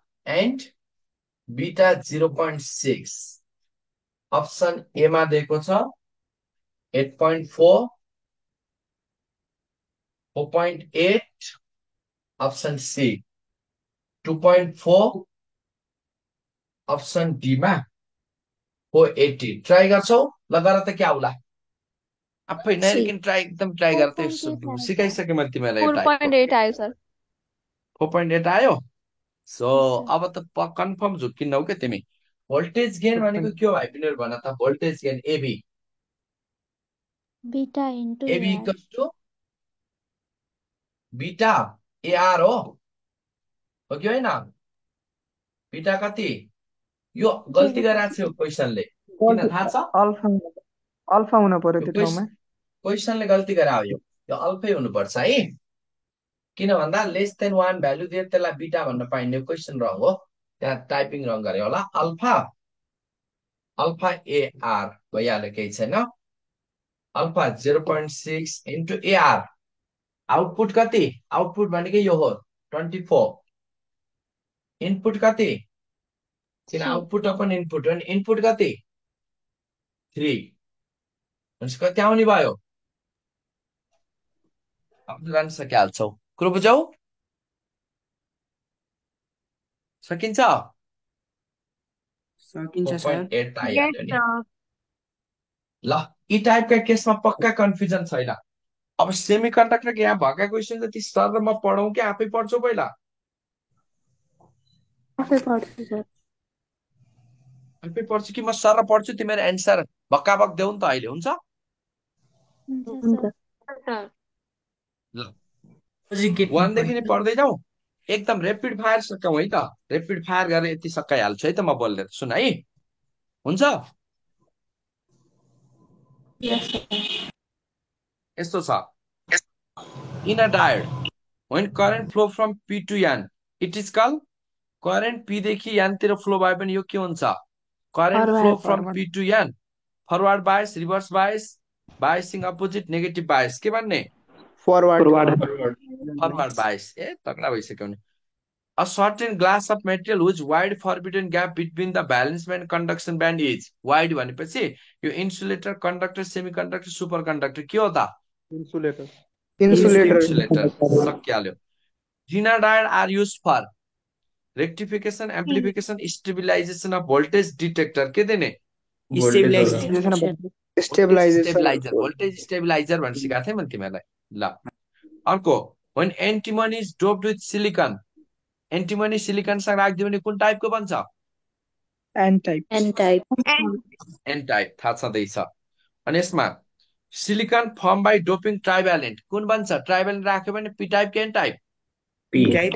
S1: 0.6 option A मा दिएको छ 8.4 4.8 option C 2.4 option D मा 480 try गर्छौ ल गर त के आउला आफै नहेरिकन ट्राई एकदम ट्राई गर त सिकाइसके मैले तिमीलाई
S4: 4.8 आयो सर
S1: 4.8 आयो सो
S4: Yes, sir.
S1: अब त कन्फर्म झुक्किनौ के तिमी भोल्टेज गेन भनेको के हो भाइ बहिनीहरु भन त voltage gain AB
S8: Beta into
S1: AB
S8: AR.
S1: Equals to beta AR हो कि होइन बीटा कति यो गल्ती गराएको छ यो क्वेसनले किन थाहा छ
S6: अल्फा हुन पर्यो त्यो ठाउँमा
S1: क्वेसनले गल्ती गरायो यो अल्फै हुनुपर्छ है किन भन्दा लेस देन 1 भ्यालु दिए त्यसलाई बीटा भन्न पाइने क्वेसन रङ हो त्यहाँ टाइपिङ रङ गरे होला अल्फा एआर भइहाल्यो केही छैन अल्फा 0.6 इन्टु एआर आउटपुट कति आउटपुट भनेको यो हो 24 इनपुट कति किन आउटपुट अपन इनपुट हो नि इनपुट कति 3 भनेपछि कति आउने भयो अब जान सकिहाल्छौ कुरो बुझौ सकिन्छ
S9: सकिन्छ सर
S1: 4.8 आइहाल्यो नि ल यी टाइपका केसमा पक्का कन्फ्युजन छैन अब सेमी कन्डक्टर यहाँ भएका क्वेसन जति सर म पढाउँ कि आफै पढ्छौ पहिला
S4: आफै पढ्छु सर
S1: आफै पढ्छु कि म सर पढ्छु तिमीहरू एन्सर भक्काभक देऊ नि त अहिले हुन्छ
S4: हुन्छ
S1: ल
S7: Logic
S1: 1 देखि नै पढ्दै जाऊ एकदम रेपिड फायर सकाऊ है त रेपिड फायर गरेर यति सकाइहाल्छु है त म बोल्दै सुन है हुन्छ यस्तो छ in a diode when current flow from P to N it is called current P देखि N तिर फ्लो भए पनि यो के हुन्छ current flow from P to N forward bias reverse bias biasing opposite negative bias के भन्ने
S6: forward
S1: forward बाइस ए तगडा भइसक्यो नि A certain glass of material whose wide forbidden gap between the valence band and conduction band is wide भनेपछि यो insulator conductor semiconductor superconductor के हो त
S2: Insulator.
S6: Insulator.
S1: इन्सुलेटर सकिहाल्यो Grenadine are used for rectification amplification stabilization of voltage detector के देने
S9: stabilisation
S6: Stabilization.
S1: voltage stabilizer भनेर सिकाएको थिएँ मैले तिमीहरूलाई ल अर्को when antimony is doped with silicon antimony सिलिकनसँग राखिदियो भने कुन टाइपको बन्छ
S6: N-type.
S4: N-type.
S1: एन टाइप थाहा छँदैछ अनि यसमा silicon form by doping trivalent कुन बन्छ ट्राइभ्यालेन्ट राख्यो भने पी टाइप कि N type
S4: P-type.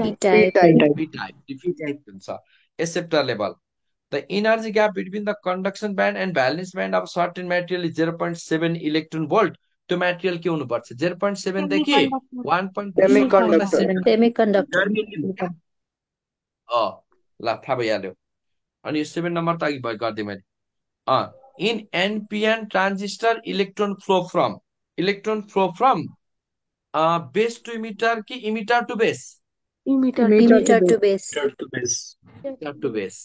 S1: P type diffuse हुन्छ acceptor level the energy gap between the conduction band and valence band of certain material is 0.7 electron volt त्यो material के हुनुपर्छ 0.7 देखि 1.2
S4: Semiconductor.
S1: ल थाहा भइहाल्यो अनि यो 7 नम्बर त अघि गरिदिएँ मैले in NPN transistor electron flow from base to emitter कि emitter to base
S4: Emitter to base.
S1: Emitter to base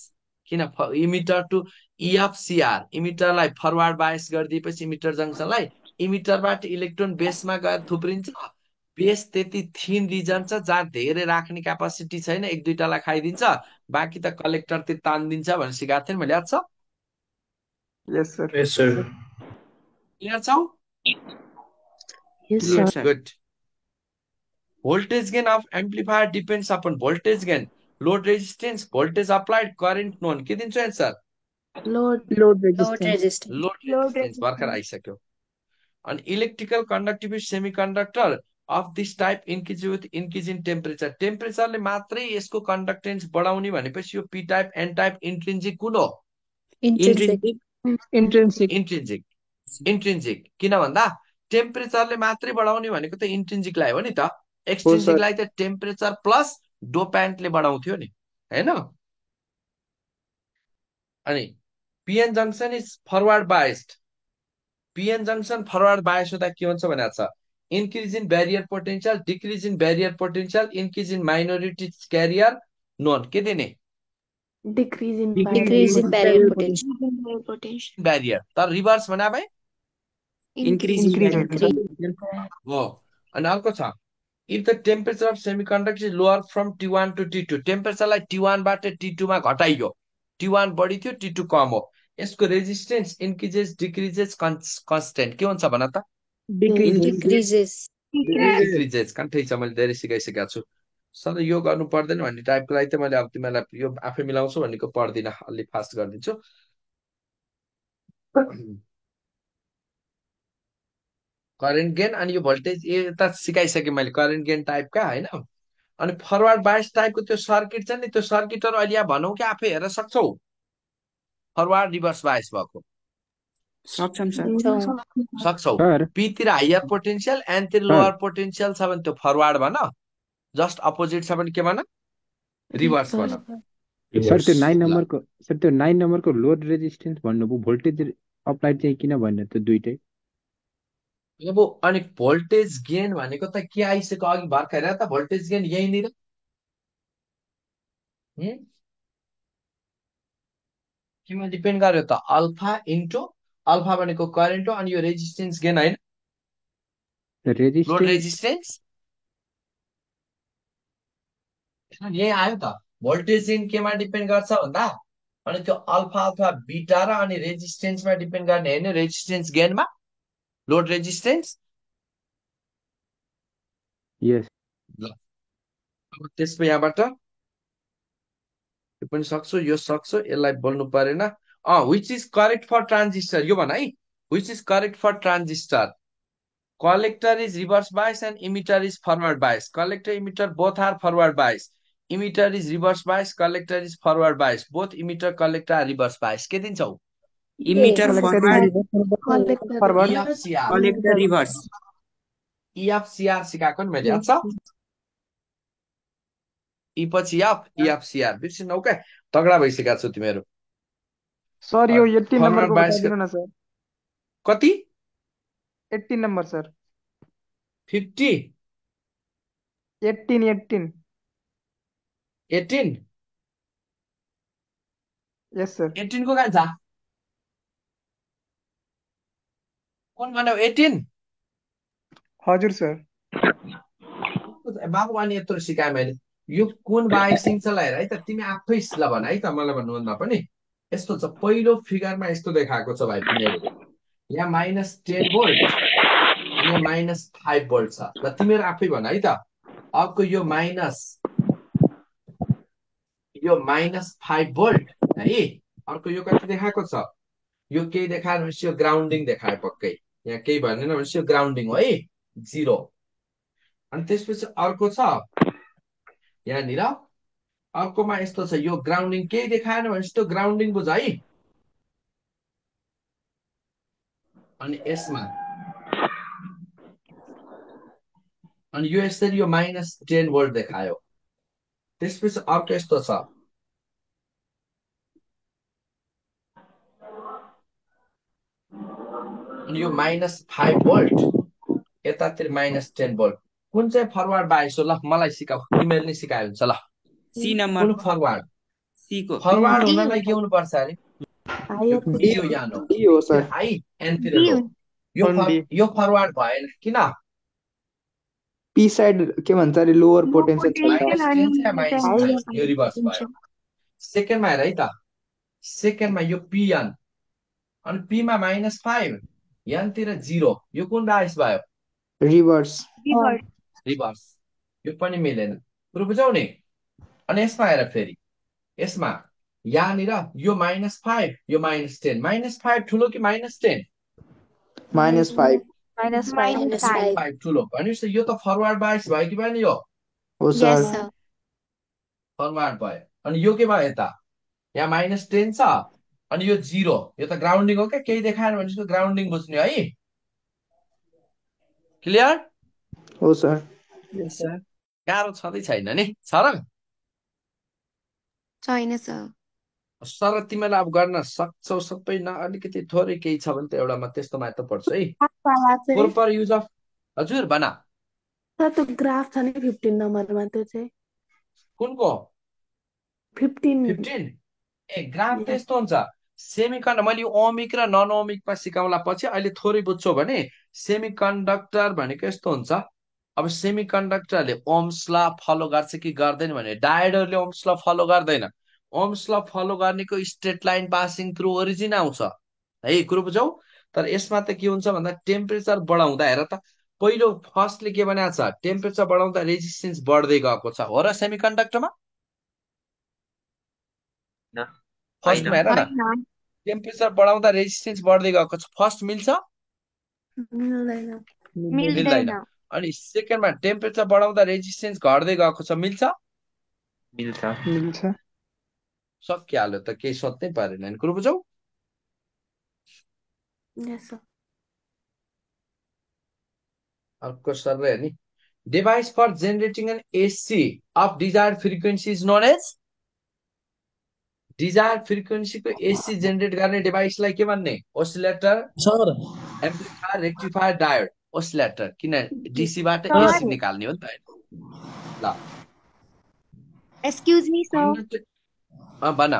S1: किन इमिटर टु इएफसिआर इमिटरलाई फरवार्ड बायस गरिदिएपछि इमिटर जङ्सनलाई इमिटरबाट इलेक्ट्रोन बेसमा गएर थुप्रिन्छ बेस त्यति थिन रिजन छ जहाँ धेरै राख्ने क्यापासिटी छैन एक दुईटालाई खाइदिन्छ बाँकी त कलेक्टर त्यो तानिदिन्छ भनेर सिकाएको थिएँ मैले याद छ
S6: Yes, sir.
S1: क्लियर छौ
S6: Yes, sir.
S1: Good voltage gain of amplifier depends upon voltage gain load resistance voltage applied current known के दिन्छु answer
S6: Load
S4: Load
S6: resistance.
S4: resistance.
S1: Load resistance भर्खर आइसक्यो अनि electrical conductivity semiconductor of this type increase with increase in टेम्परेचरले मात्रै यसको conductance बढाउने भनेपछि यो P type N type intrinsic कुन हो
S6: Intrinsic.
S1: इन्ट्रिन्जिक किन भन्दा टेम्परेचरले मात्रै बढाउने भनेको त इन्ट्रिन्जिकलाई हो नि त एक्सट्रिन्जिकलाई त टेम्परेचर प्लस डोप्यान्टले बढाउँथ्यो नि हैन अनि PN junction is forward biased PN junction forward bias हुँदा के हुन्छ भनेको छ increase in barrier potential decrease in barrier potential increase in minority carrier none के दिने
S4: Decrease in barrier potential.
S1: Barrier तर रिभर्स भने भाइ
S9: इन्क्रिज
S1: हो अनि अर्को छ if the temperature of semiconductor is lower from T1 to T2 टेम्परेचरलाई T1 बाट T2 मा घटाइयो T1 बढी थियो T2 कम हो यसको रेजिस्टेन्स इन्क्रिजेस डिक्रिजेस कन्स्टेन्ट के हुन्छ भन त डिक्रिजेस कन्ठै छ मैले धेरै सिकाइसकेको छु सधैँ यो गर्नु पर्दैन भन्ने टाइपको लागि त मैले अब तिमीलाई यो आफै मिलाउँछु भन्नेको पढ्दिनँ अलि फास्ट गरिदिन्छु करेन्ट गेन अनि यो भोल्टेज यता सिकाइसकेँ मैले करेन्ट गेन टाइपका होइन अनि फरवर्ड बायस टाइपको त्यो सर्किट छ नि त्यो सर्किटहरू अहिले यहाँ भनौँ कि आफै हेरेर सक्छौ फरवर्ड रिभर्स बायस भएको
S9: सक्छौँ सर
S1: सक्छौ पीतिर हायर पोटेन्शियल एनतिर लोअर पोटेन्शियल छ भने त्यो फरवर्ड भन जस्ट अपोजिट छ भने के भन रिभर्स भन
S10: सर त्यो 9 नम्बरको लोड रेजिस्टेन्स भन्नुभयो भोल्टेज अप्लाइड चाहिँ किन भन्नु त्यो दुईटै
S1: अब अनि भोल्टेज गेन भनेको त के आइसक्यो अघि भर्खर त भोल्टेज गेन यहीँनिर केमा डिपेन्ड गर्यो त अल्फा इन्टु अल्फा भनेको करेन्ट हो अनि यो रेजिस्टेन्स गेन होइन लोड रेजिस्टेन्स यही आयो त भोल्टेज गेन केमा डिपेन्ड गर्छ भन्दा अनि त्यो अल्फा अथवा बिटा र अनि रेजिस्टेन्समा डिपेन्ड गर्ने होइन रेजिस्टेन्स गेनमा लोड रेजिस्टेन्स
S10: यस
S1: ल अब त्यसमा यहाँबाट यो पनि सक्छु यो सक्छु यसलाई बोल्नु परेन which is correct for transistor यो भन है which is correct for transistor collector is reverse bias and emitter is forward bias collector emitter both are forward bias emitter is reverse bias collector is forward bias both emitter collector are reverse bias के दिन्छौ
S9: emitter forward
S1: EFCR
S9: collector reverse
S1: EFCR सिकाएको नि मैले अच्छा ई पछि EFCR बिर्सिनौ क्या तगडा भइसकेको छु तिमीहरू
S6: सर यो 18
S1: Forward
S6: नम्बरको
S1: bias
S6: बताइदिनु न सर
S1: कति
S6: 18 नम्बर सर
S1: 50
S6: 18
S1: 18
S6: यस सर
S1: 18 को कहाँ छ कुन भन्यो 18
S6: हजुर सर
S1: बाबु अनि यत्रो सिकाएँ मैले यो कुन बाइसिङलाई हेर है त तिमी आफै ल भन है त मलाई भन्नुभन्दा पनि यस्तो छ पहिलो फिगरमा यस्तो देखाएको छ भाइ तिमीहरू यहाँ -10 भोल्ट अनि यहाँ -5 भोल्ट छ ल तिमीहरू आफै भन है त अर्को यो -5 भोल्ट है अर्को यो कति देखाएको छ यो केही देखाएन भनेपछि यो ग्राउन्डिङ देखायो पक्कै यहाँ केही भनेन भनेपछि यो ग्राउन्डिङ हो है 0 अनि त्यसपछि अर्को छ यहाँनिर अर्कोमा यस्तो छ यो ग्राउन्डिङ केही देखाएन भनेपछि त्यो ग्राउन्डिङ बुझ है अनि यसमा अनि यो यसरी यो -10 भोल्ट देखायो त्यसपछि अर्को यस्तो छ अनि यो -5 भोल्ट यतातिर -10 भोल्ट कुन चाहिँ फरवार्ड बाइस हो ल मलाई सिकाऊ तिमीहरूले नै सिकायो हुन्छ ल
S9: सी नंबर
S1: कुन फरवार्ड
S9: सी को
S1: फरवार्ड हुनलाई के हुनुपर्छ अरे डी हो यहाँ हो
S6: डी हो सर
S1: आई एनतिर लो यो फरवार्ड भएन किन
S6: पी साइड के भन्छ अरे लोअर पोटेन्शियल
S1: -10 यो रिभर्स भयो सेकेन्डमा हेर है त सेकेन्डमा यो पिएन अनि पीमा -5 यहाँतिर 0 यो कुन बाइस भयो
S6: रिभर्स
S1: रिभर्स यो पनि मिलेन कुरो बुझौ नि अनि यसमा हेर फेरि यसमा यहाँनिर यो -5 यो -10 -5 ठुलो कि -10
S6: -5
S1: -5 ठुलो भनेपछि यो त फरवार्ड बाइस भयो कि भएन यो
S6: हो सर
S1: फरवार्ड भयो अनि यो के भयो यता यहाँ -10 छ अनि यो 0 यो त ग्राउन्डिङ हो क्या केही देखाएन भनेपछि ग्राउन्डिङ बुझ्ने है क्लियर
S6: हो सर
S1: गाह्रो छँदै छैन नि छ र
S5: छैन सर
S1: सर तिमीलाई अब गर्न सक्छौ सबै न अलिकति थोरै केही छ भने त एउटामा त्यस्तोमा त पर्छ है प्रोपर युज अफ हजुर भना
S11: सर त्यो ग्राफ छ नि 15 नम्बरमा त्यो चाहिँ
S1: कुनको
S11: 15
S1: ए ग्राफ त यस्तो हुन्छ सेमिकन्डक्टर मैले यो ओमिक र नन ओमिकमा सिकाउला पछि अहिले थोरै बुझ्छौ भने सेमिकन्डक्टर भनेको यस्तो हुन्छ अब सेमिकन्डक्टरले ओम्स ल फलो गर्छ कि गर्दैन भने डायोडहरूले ओम्स ल फलो गर्दैन ओम्स ल फलो गर्नेको straight line passing through origin आउँछ है कुरो बुझौ तर यसमा त के हुन्छ भन्दा टेम्परेचर बढाउँदा हेर त पहिलो फर्स्टले के भनेको छ टेम्परेचर बढाउँदा रेजिस्टेन्स बढ्दै गएको छ हो र सेमिकन्डक्टरमा फर्स्टमा हेर न टेम्परेचर बढाउँदा रेजिस्टेन्स बढ्दै गएको छ फर्स्ट मिल्छ मिल्दैन अनि सेकेन्डमा टेम्परेचर बढाउँदा रेजिस्टेन्स घट्दै गएको छ मिल्छ
S6: मिल्छ
S1: सकिहाल्यो त केही सोध्नै परेन कुरो बुझौ अर्को सर नि device for generating an AC of desired frequency is known as desired फ्रिक्वेन्सीको एसी जेनरेट गर्ने डिभाइसलाई के भन्ने oscillator
S3: sir
S1: amplifier rectifier diode oscillator किन डीसीबाट एसी निकाल्ने हो नि त ल
S5: एक्सक्युज मी सर
S1: भन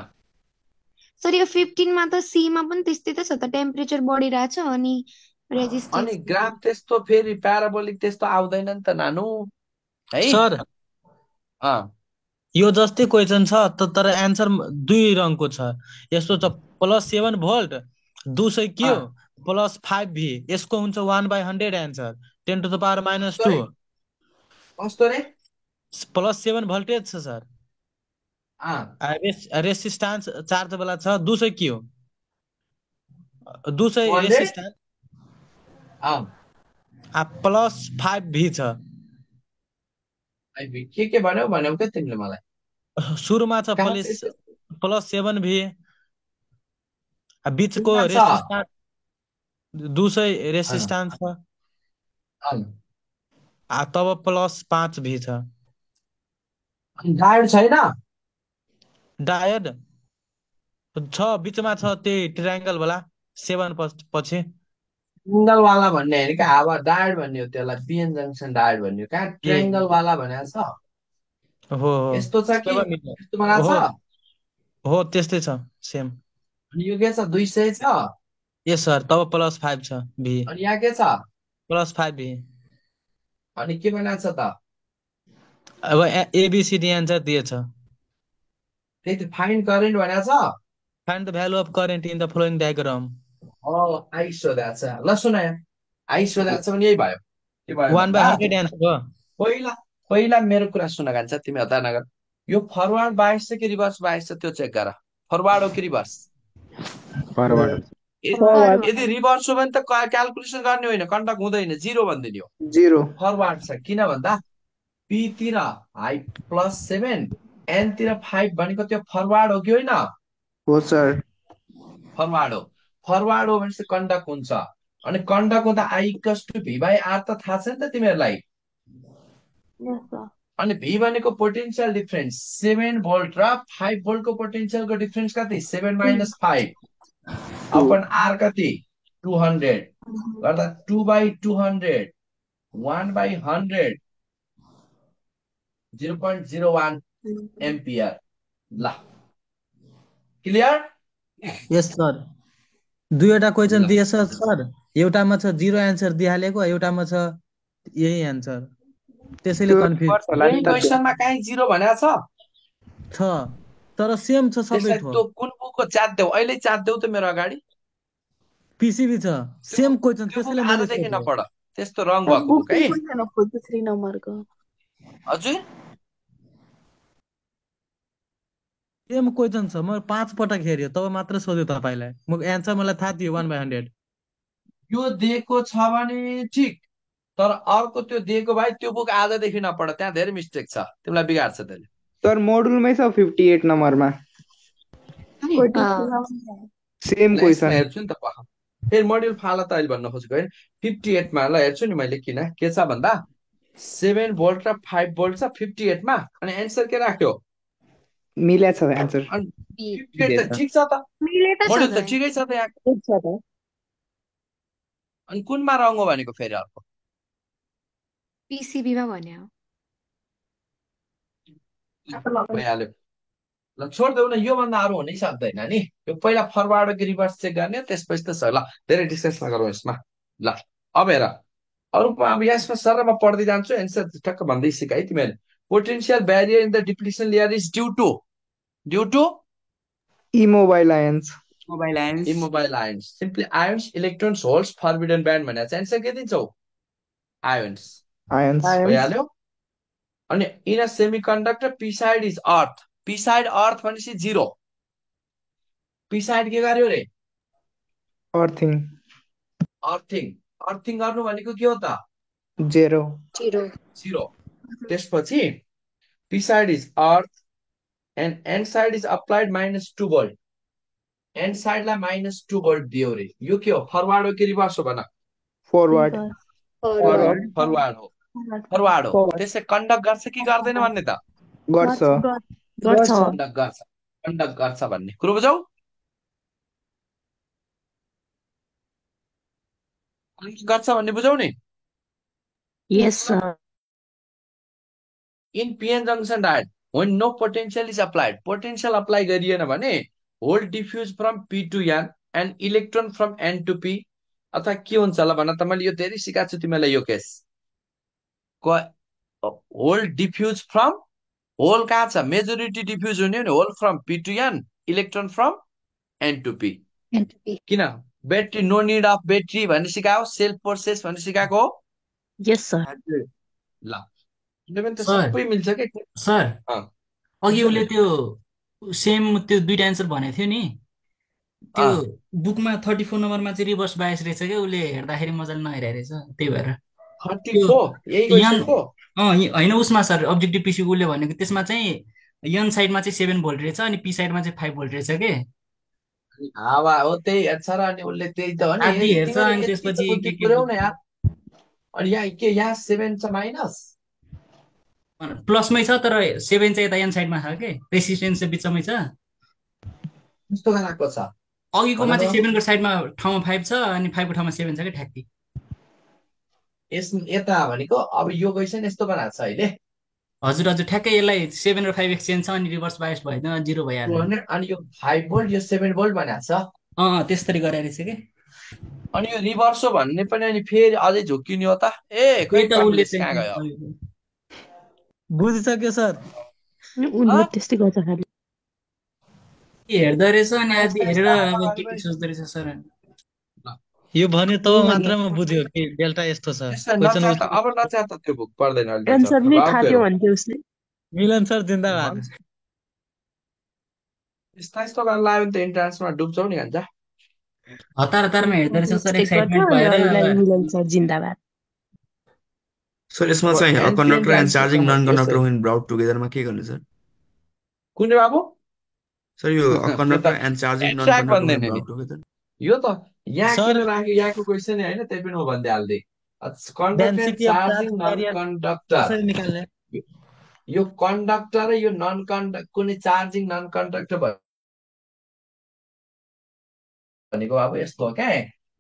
S5: सर यो 15 मा त सी मा पनि त्यस्तै त छ त टेम्परेचर बढिरहेछ अनि रेजिस्टेन्स
S1: अनि ग्राफ त्यस्तो फेरि प्याराबोलिक त्यस्तो आउँदैन नि त नानु है
S3: सर यो जस्तै क्वेसन छ तर एन्सर 2 रङको छ यस्तो छ +7 भोल्ट 200 क्यू +5 भी यसको हुन्छ 1/100 एन्सर 10 टु द पावर -2
S1: कस्तो रे
S3: +7 भोल्टेज छ सर रेसिस्टेन्स चार्ज वाला छ 200 क्यू 200 रेसिस्टेन्स +5 भी छ
S1: के भन्यौ के तिमीले मलाई
S3: सुरुमा छ +7 भी बीचको रेसिस्टेन्स 200 रेसिस्टेन्स छ तब +5 भी छ
S1: डायोड छैन
S3: डायोड छ बीचमा छ त्यही ट्रायंगल वाला 7 पछि
S1: ट्रायंगल वाला भन्ने हैन क्या अब डायोड भन्ने हो त्यसलाई पिएन जंक्सन डायोड भन्ने हो कहाँ ट्रायंगल वाला भनेको छ
S3: हो हो
S1: यस्तो छ कि
S3: 7 मिटर
S1: यस्तो बनाएको
S3: हो
S1: छ
S3: हो त्यस्तै छ सेम
S1: अनि यो के छ 200 छ
S3: यस सर तब +5 छ भी
S1: अनि यहाँ के छ
S3: +5 भी
S1: अनि के बनाएको छ त
S3: अब एबिसिडी एन्सर दिएछ
S1: त्यही त फाइन्ड करेन्ट भनेको छ
S3: find the value of current in the following diagram
S1: I सोधेको छ ल सुन यहाँ आई सोधेको छ भने यही भयो के भयो
S3: 1/100
S1: भन्दा
S3: एन्सर हो
S1: पहिला पहिला मेरो कुरा सुन गान्छ तिमी हतार नगर यो फरवार्ड बाइस छ कि रिभर्स बाइस छ त्यो चेक गर फरवार्ड हो कि रिभर्स
S10: फरवर्ड
S6: फरवर्ड
S1: यदि रिभर्स हो भने त क्यालकुलेसन गर्ने होइन कन्डक्ट हुँदैन जिरो भनिदिने हो
S6: 0
S1: फरवार्ड छ किन भन्दा पी तिर हाई +7 एन तिर 5 भनेको त्यो फरवार्ड हो कि होइन
S6: हो सर
S1: फरवार्ड हो भने कन्डक्ट हुन्छ अनि कन्डक्ट हुँदा I equals to V by R त थाहा छ नि त तिमीहरूलाई
S11: Yes, sir.
S1: अनि भी भनेको पोटेन्शियल डिफरेन्स 7 भोल्ट र 5 भोल्टको पोटेन्शियलको डिफरेन्स कति 7 - 5 अपन आर कति 200 गर्दा 2/200 1/100 0.01 एम्पियर ल क्लियर
S3: यस सर दुईवटा क्वेसन दिएछ सर एउटामा छ 0 एन्सर दिइहालेको एउटामा छ यही एन्सर त्यसैले
S6: त्यो
S3: कन्फ्युज
S6: रिभर्स होला नि
S1: यही
S6: त त्यो।
S1: क्वेसनमा काहीँ 0 भनेको छ
S3: छ तर सेम छ सबै
S1: त्यसलाई
S3: ठो
S1: त्यो कुन बुकको च्याट देऊ अहिले च्याट देऊ त मेरो अगाडि
S3: पिसिबी छ सेम क्वेसन
S1: त्यो बुक
S3: त्यसैले मैले
S1: आजदेखि
S3: सोधेको
S1: नपढ त्यस्तो रङ भएको
S11: बुक
S1: बुक है
S11: क्वेसन खोज्छु 3 नम्बरको
S1: हजुर
S3: सेम क्वेसन छ म 5 पटक हेऱ्यो तब मात्र सोध्यो तपाईँलाई म एन्सर मलाई थाहा थियो 1/100
S1: यो दिएको छ भने ठिक तर अर्को त्यो दिएको भाइ त्यो बुक आजदेखि नपढ त्यहाँ धेरै मिस्टेक छ तिमीलाई बिगार्छ त्यसले
S6: सर मोडुलमै छ 58 नम्बरमा सेम
S1: ल यसमा
S6: क्वेसन
S1: हेर्छु नि त पख फेरि मोड्युल फाला त अहिले भन्न खोजेको होइन 58 मा ल हेर्छु नि मैले किन के छ भन्दा 7 भोल्ट र 5 भोल्ट छ 58 मा अनि एन्सर के राख्यो
S6: मिल्या छ एन्सर
S1: अनि 58 त ठिक छ त मोड्युल त ठिकै छ त यहाँ अनि कुनमा रङ हो भनेको फेरि अर्को
S5: पिसिबीमा भन्यो
S1: भइहाल्यो ल छोडिदेऊ न योभन्दा अरू हुनै सक्दैन नि यो पहिला फरवार्ड कि रिभर्स चेक गर्ने त्यसपछि त ल धेरै डिस्कस नगरौँ यसमा ल अब हेर अरू अब यसमा सर म पढ्दै जान्छु एन्सर टक्क भन्दै सिक है तिमीहरू potential barrier in the depletion layer is due to
S6: immobile ions
S9: mobile ions
S1: immobile ions simply ions electrons holes forbidden band भनेर चाहिँ एन्सर के दिन्छौ आयन्स भइहाल्यो अनि in a semiconductor P side is earth P side earth भनेपछि 0 P side के गर्यो रे
S6: अर्थिङ
S1: अर्थिङ गर्नु भनेको के हो त
S6: 0
S1: 0 त्यसपछि P side is earth and N side is applied -2 volt N साइडलाई -2 भोल्ट दियो रे यो के हो फरवार्ड हो कि रिभर्स हो भन
S6: फरवर्ड
S1: फरवार्ड हो त्यसै कन्डक्ट गर्छ कि गर्दैन भन्ने त
S6: गर्छ
S1: कन्डक्ट गर्छ भन्ने कुरो बुझौ गर्छ भन्ने बुझौ नि
S4: Yes, sir.
S1: In PN junction diode when no potential is applied potential apply गरिएन भने hole diffuse from P to N and electron from N to P अथवा के हुन्छ ल भन त मैले यो धेरै सिकाएको छु तिमीलाई यो case hole diffuse from hole कहाँ छ मेजोरिटी डिफ्युज हुने भने hole from P to N electron from N to P किन battery no need of battery भन्ने सिकायो सेल्फ प्रोसेस भन्ने सिकाएको हो
S4: Yes, sir.
S1: ल त
S7: सर
S1: सबै मिल्छ के
S7: सर
S1: अँ,
S7: अघि
S1: हुन्छ
S7: उसले
S1: नि
S7: त्यो सेम त्यो दुईटा एन्सर भनेको थियो नि त्यो
S1: अँ,
S7: बुकमा 34 नम्बरमा चाहिँ रिभर्स बायस रहेछ क्या उसले हेर्दाखेरि मजाले नहेरिरहेछ त्यही भएर
S1: 34
S7: त्यो
S1: यही
S7: यन
S1: क्वेसनको
S7: होइन उसमा सर अब्जेक्टिभ पिसी उसले भनेको त्यसमा चाहिँ यन साइडमा चाहिँ 7 भोल्ट रहेछ अनि पी साइडमा चाहिँ 5 भोल्ट रहेछ के
S1: हावा हो त्यही हेर्छ र अनि उसले त्यही त हो नि
S7: आधी हेर्छ
S1: तिमीले
S7: अनि
S1: यति त
S7: त्यसपछि
S1: बुद्धि
S7: के
S1: पुर्याउ न यार अनि यहाँ के यहाँ 7 छ माइनस
S7: प्लसमै छ तर 7 चाहिँ यता एन साइडमा छ के रेसिस्टेन्स चाहिँ बिचमै छ
S1: कस्तो गराएको छ
S7: अघिकोमा
S1: भन
S7: चाहिँ
S1: त
S7: 7 को साइडमा ठाउँमा 5 छ अनि 5 को ठाउँमा 7 छ कि ठ्याक्कै
S1: यस यता भनेको अब यो क्वेसन यस्तो बनाएको छ अहिले
S7: हजुर हजुर ठ्याक्कै यसलाई 7 र 5 एक्सचेन्ज छ अनि रिभर्स बायस भइदिन 0 भइहाल्यो
S1: 200 अनि यो 5 भोल्ट यो 7 भोल्ट भनेको छ
S7: त्यसरी गरे रहेछ कि
S1: अनि यो रिभर्सो भन्ने पनि अनि फेरि अझै झुक्किने हो त ए खै
S7: त्यही त उसले
S1: कन्फिडेन्स कहाँ गयो
S7: चाहिँ
S3: बुझिसक्यो सर
S4: उनीहरू त्यस्तै गर्छ खालि
S7: हेर्दो रहेछ अनि आदि हेरेर
S1: यस्ता
S7: अब
S1: यस्ता
S7: के के सोच्दो रहेछ सर
S3: यो भन्यो तब मात्रमा बुझ्यो कि डेल्टा यस्तो छ क्वेसन
S1: नचाह त अब नचाह त त्यो बुक पढ्दैन अहिले
S11: एन्सर नै
S1: अब
S11: थाहा थियो भन्थ्यो उसले
S3: मिलन सर जिन्दाबाद
S1: यस्ता यस्तो गरेर लाग्यो भने त इन्ट्रान्समा डुब्छौ नि भन्छ
S7: हतार हतारमा हेर्दो रहेछ सर
S11: मिस्टेक
S7: एक्साइटमेन्ट
S11: गर्यो अनि
S7: भएर
S11: अरूलाई
S7: अब
S11: मिलन सर जिन्दाबाद
S12: सर यसमा चाहिँ conductor and charging non conductor when brought टुगेदरमा के गर्ने सर
S1: कुन बाबु
S12: सर यो conductor and charging non
S1: attract
S12: conductor
S1: भन्दैन
S12: वेन
S1: नि
S12: ब्राउट टुगेदर
S1: यो त यहाँ
S3: सर
S1: किन राख्यो यहाँको क्वेसन होइन त्यही पनि हो भन्दै हाल्दै conductor and
S3: density of
S1: charging
S3: charge
S1: non
S3: carrier
S1: conductor
S3: कसरी निकाल्ने
S1: यो कन्डक्टर र यो नन कन्डक्टर कुनै चार्जिङ नन कन्डक्टर भनेको अब यस्तो हो क्या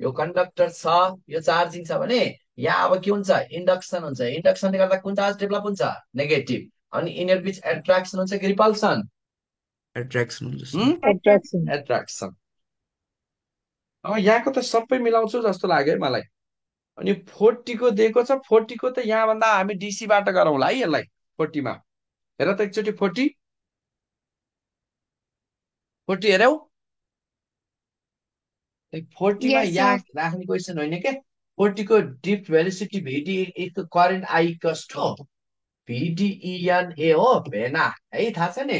S1: यो कन्डक्टर छ यो चार्जिङ छ भने यहाँ अब के हुन्छ इन्डक्सन हुन्छ इन्डक्सनले गर्दा कुन चार्ज डेभलप हुन्छ नेगेटिभ अनि यिनीहरू बिच एट्र्याक्सन हुन्छ कि रिपल्सन
S12: एट्र्याक्सन हुन्छ
S4: एट्र्याक्सन
S1: एट्र्याक्सन अब यहाँको त सबै मिलाउँछु जस्तो लाग्यो है मलाई अनि 40 को दिएको छ 40 को त यहाँभन्दा हामी डीसीबाट गरौँला है यसलाई 40 मा हेर त एकचोटि 40 हेरौ 40 मा
S5: Yes,
S1: यहाँ
S5: sir.
S1: राख्ने क्वेसन होइन के 40 को drift velocity VD equal current I equals to भिडिइएन ए हो भेना है थाहा छ नि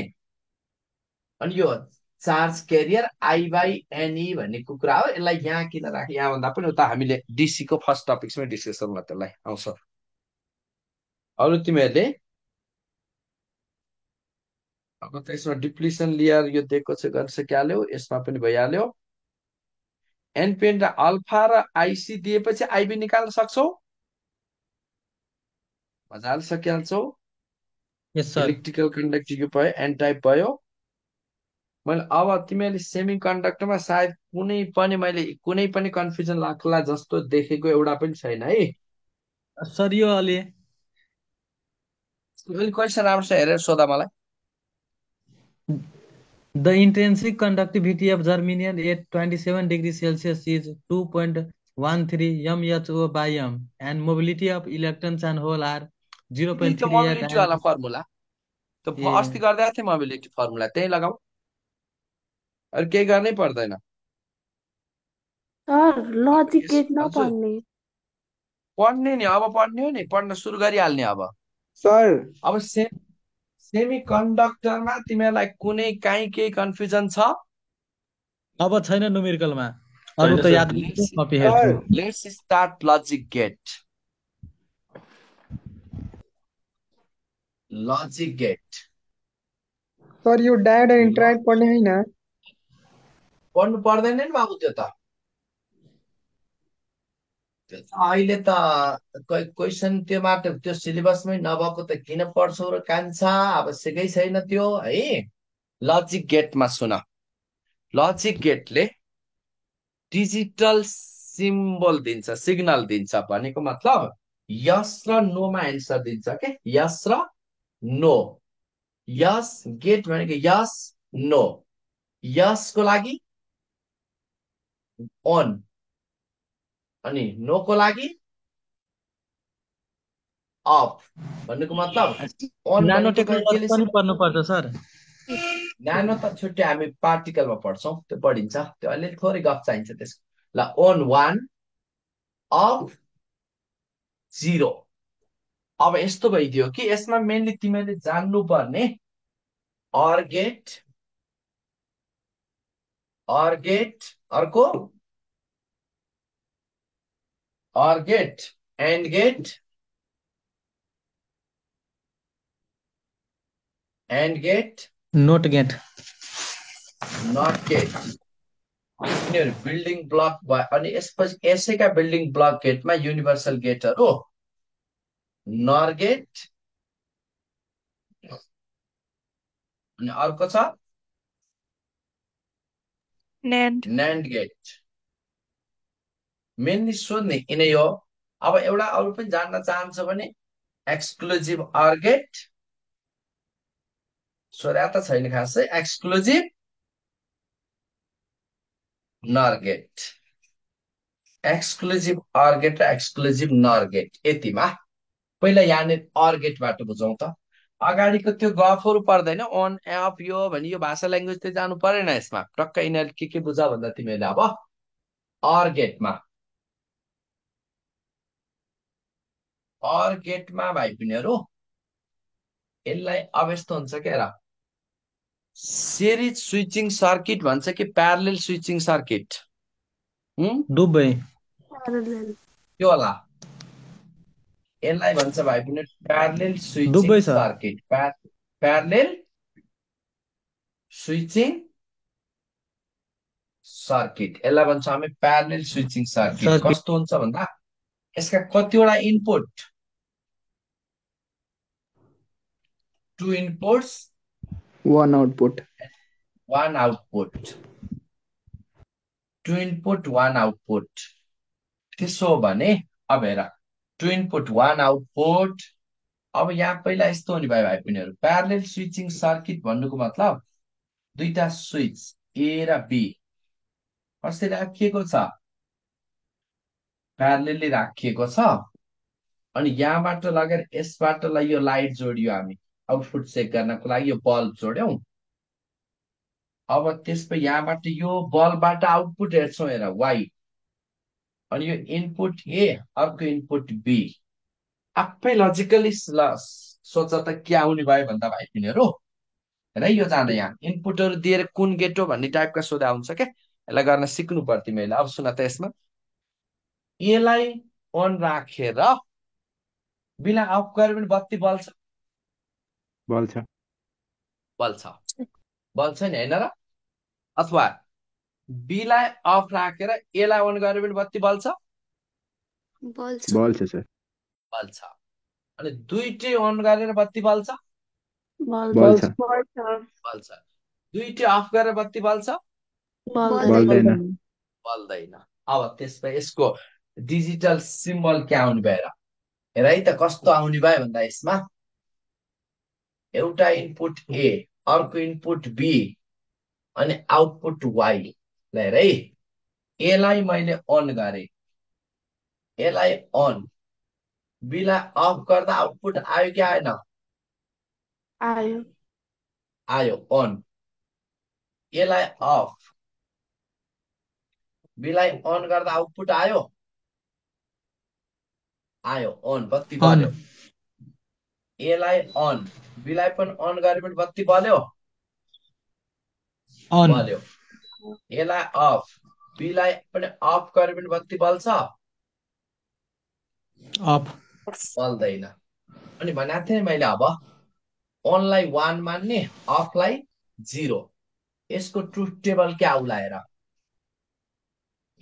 S1: अनि यो charge carrier I by NE भन्ने कुरा हो यसलाई यहाँ किन राख्यो यहाँ भन्दा पनि उता हामीले डीसी को फर्स्ट टपिक्समै डिस्कसन गर्दा त्यसलाई आउँछ अरू तिमीहरूले अब त यसमा डिप्लिसन लेयर यो दिएको छ गर्न सकिहाल्यो यसमा पनि भइहाल्यो एनपिएन र अल्फा र आइसी दिएपछि आइबी निकाल्न सक्छौ मजाले सकिहाल्छौ
S3: यस सर
S1: इलेक्ट्रिकल कन्डक्टिभ भयो एन टाइप भयो मैले अब तिमीहरूले सेमी कन्डक्टरमा सायद मैले कुनै पनि कन्फ्युजन लाग्ला जस्तो देखेको एउटा पनि छैन है
S3: सर यो अलि
S1: क्वेसन राम्रोसँग हेरेर सोधा मलाई
S3: The intrinsic conductivity of germanium at 27 degrees Celsius is 2.13 mho by m, and mobility of electrons and hole are 0.38
S1: mobility वाला फर्मुला त्यो अस्ति गर्दै थिएँ मोबिलिटी फर्मुला त्यही लगाऊ अरू केही गर्नै पर्दैन
S11: सर लजिक गेट नपढ्ने
S1: पढ्ने नि अब पढ्ने हो नि पढ्न सुरु गरिहाल्ने अब
S6: सर
S1: अब सेमी कन्डक्टरमा तिमीहरूलाई कुनै काहीँ केही कन्फ्युजन छ
S3: अब छैन न्युमेरिकलमा अरु त याद कपी हेर्छु
S1: let's start logic gate
S6: sir यो डायोड एन्ड इन्ट्राइड पढ्ने हैन
S1: पढ्नु पर्दैन नि बाबु त्यो त अहिले त क्वेसन त्यो मात्र त्यो सिलेबसमै नभएको त किन पढ्छौ र कान्छा आवश्यकै छैन त्यो है लजिक गेटमा सुन लजिक गेटले डिजिटल सिम्बल दिन्छ सिग्नल दिन्छ भनेको मतलब यस र नोमा एन्सर दिन्छ के यस र नो यस गेट भनेको यस नो यसको लागि अन अनि नो को लागि अफ भन्नुको मतलब अन
S3: नानो
S1: भनेको
S3: टेक्नोलोजी पनि पढ्नु पर्छ सर
S1: नानो त छुट्टै हामी पार्टिकलमा पढ्छौँ त्यो पढिन्छ त्यो अलिअलि थोरै गफ चाहिन्छ त्यसको ल अन 1 अफ 0 अब यस्तो भइदियो कि यसमा मेनली तिमीले जान्नु पर्ने अर गेट अर्को or get and get
S3: not get
S1: यिनीहरू बिल्डिङ ब्लक भयो अनि यसपछि यसैका बिल्डिङ ब्लक गेटमा युनिभर्सल गेटहरू नर गेट अनि अर्को छ NAND गेट मेनली सोध्ने यिनै हो अब एउटा अरू पनि जान्न चाहन्छ भने एक्सक्लुजिभ अर गेट सोध्या त छैन खासै exclusive NOR gate exclusive or gate र एक्सक्लुजिभ नर गेट यतिमा पहिला यहाँनिर अर गेटबाट बुझौँ त अगाडिको त्यो गफहरू पर्दैन अन एप यो भने यो भाषा ल्याङ्ग्वेज चाहिँ जानु परेन यसमा टक्क यिनीहरूले के बुझ भन्दा तिमीहरूले अब अर गेटमा भाइ बहिनीहरू यसलाई अब यस्तो हुन्छ के र सिरिज स्विचिङ सर्किट भन्छ कि प्यारलेल स्विचिङ सर्किट
S3: दुबै
S1: के होला यसलाई भन्छ भाइ बहिनी प्यारलेल स्विचिङ
S3: दुबै छ
S1: सर्किट प्यारलेल स्विचिङ सर्किट यसलाई भन्छ हामी प्यारलेल स्विचिङ सर्किट
S3: सर्किट
S1: कस्तो हुन्छ भन्दा यसका कतिवटा input 2 inputs
S6: 1 output
S1: 1 output 2 input 1 output त्यसो हो भने अब हेर 2 इनपुट 1 आउटपुट अब यहाँ पहिला यस्तो हुने भयो भाइ बहिनीहरू प्यारलेल स्विचिङ सर्किट भन्नुको मतलब दुईटा स्विच ए र बी कसरी राखिएको छ प्यारलेलली राखिएको छ अनि यहाँबाट लगेर यसबाट यो लाइट जोडियो हामी आउटपुट चेक गर्नको लागि यो बल्ब जोड्यौं अब त्यसपछि यहाँबाट यो बल्बबाट आउटपुट हेर्छौं हेर वाइ अनि यो इनपुट ए अर्को इनपुट बी आफै लजिकली सोच त के आउने भयो भन्दा भाइ बहिनीहरू है यो जान यहाँ इनपुटहरू दिएर कुन गेट हो भन्ने टाइपका सोधा हुन्छ क्या यसलाई गर्न सिक्नु पर्थ्यो मैले अब सुन त यसमा एलाई अन राखेर बिना अफ गरे पनि बत्ती बल्छ बल्छ नि होइन र अथवा बीलाई अफ राखेर एलाई अन गरे पनि बत्ती बल्छ बल्छ अनि दुईटै अन गरेर बत्ती बल्छ बल्छ दुईटै अफ गरेर बत्ती बल्छ बल्दैन अब त्यसमा यसको डिजिटल सिम्बल के आउने भयो हेर है त कस्तो आउने भयो भन्दा यसमा एउटा इनपुट ए अर्को इनपुट बी अनि आउटपुट वाइ ल हेर है एलाई मैले अन गरे एलाई अन बीलाई अफ गर्दा आउटपुट आयो कि आएन आयो अन एलाई अफ बीलाई अन गर्दा आउटपुट आयो अन बत्ती बल्यो एलाई अन बीलाई पनि अन गरे पनि बत्ती बल्यो एलाई अफ बीलाई पनि अफ गरे पनि बत्ती बल्छ बल्दैन अनि भनेको थिएँ मैले अब अनलाई 1 मान्ने अफलाई 0 यसको ट्रुथ टेबल क्या आउला हेर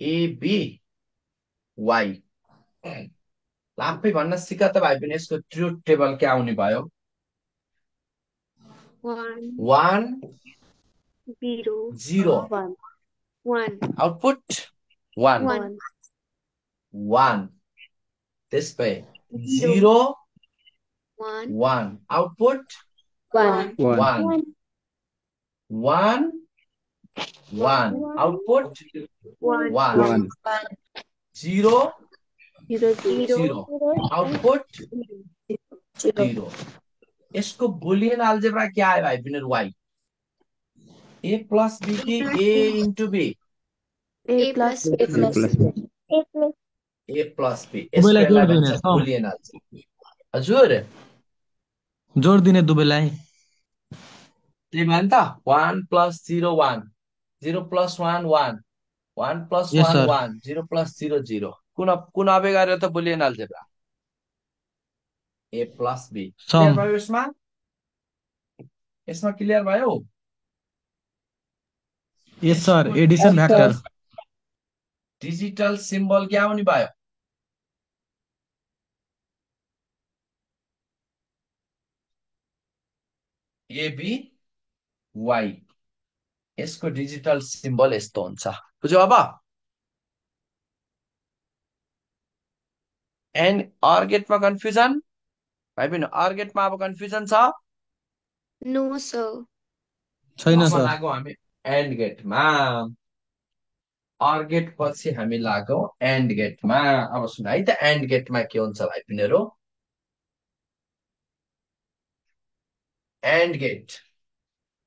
S1: एबी वाइ आफै भन्न सिक त भाइ पनि यसको ट्रुथ टेबल क्या आउने भयो 1 0 आउटपुट 1 त्यसपछि 0 1 आउटपुट 1 1 1 आउटपुट 1 0 0 आउटपुट 0 यसको बुलियन अल्जेब्रा क्या आयो भाइ बहिनीहरू वाइ ए प्लस बी कि A into B A plus B यसलाई भन्छ बुलियन अल्जेब्रा हजुर
S3: जोड दिने दुबैलाई
S1: त्यही भयो नि त 1 प्लस 0 1 0 प्लस 1 1 1 प्लस 1 1 0 प्लस 0 0 कुन अबे गरेर त Boolean algebra A plus B clear भयो यसमा क्लियर भयो
S3: yes sir addition factor
S1: digital symbol क्या आउने भयो एबी वाइ यसको डिजिटल सिम्बल यस्तो हुन्छ बुझ्यो अब एन्ड अर गेटमा कन्फ्युजन भाइ बहिनी अर गेटमा अब कन्फ्युजन छ
S5: नो सर।
S3: छैन
S1: अब
S3: सर।
S1: लागौँ हामी एन्ड गेटमा। अर गेट पछि हामी लागौँ एन्ड गेटमा। अब सुन है त एन्ड गेटमा के हुन्छ भाइ पिनेहरू। एन्ड गेट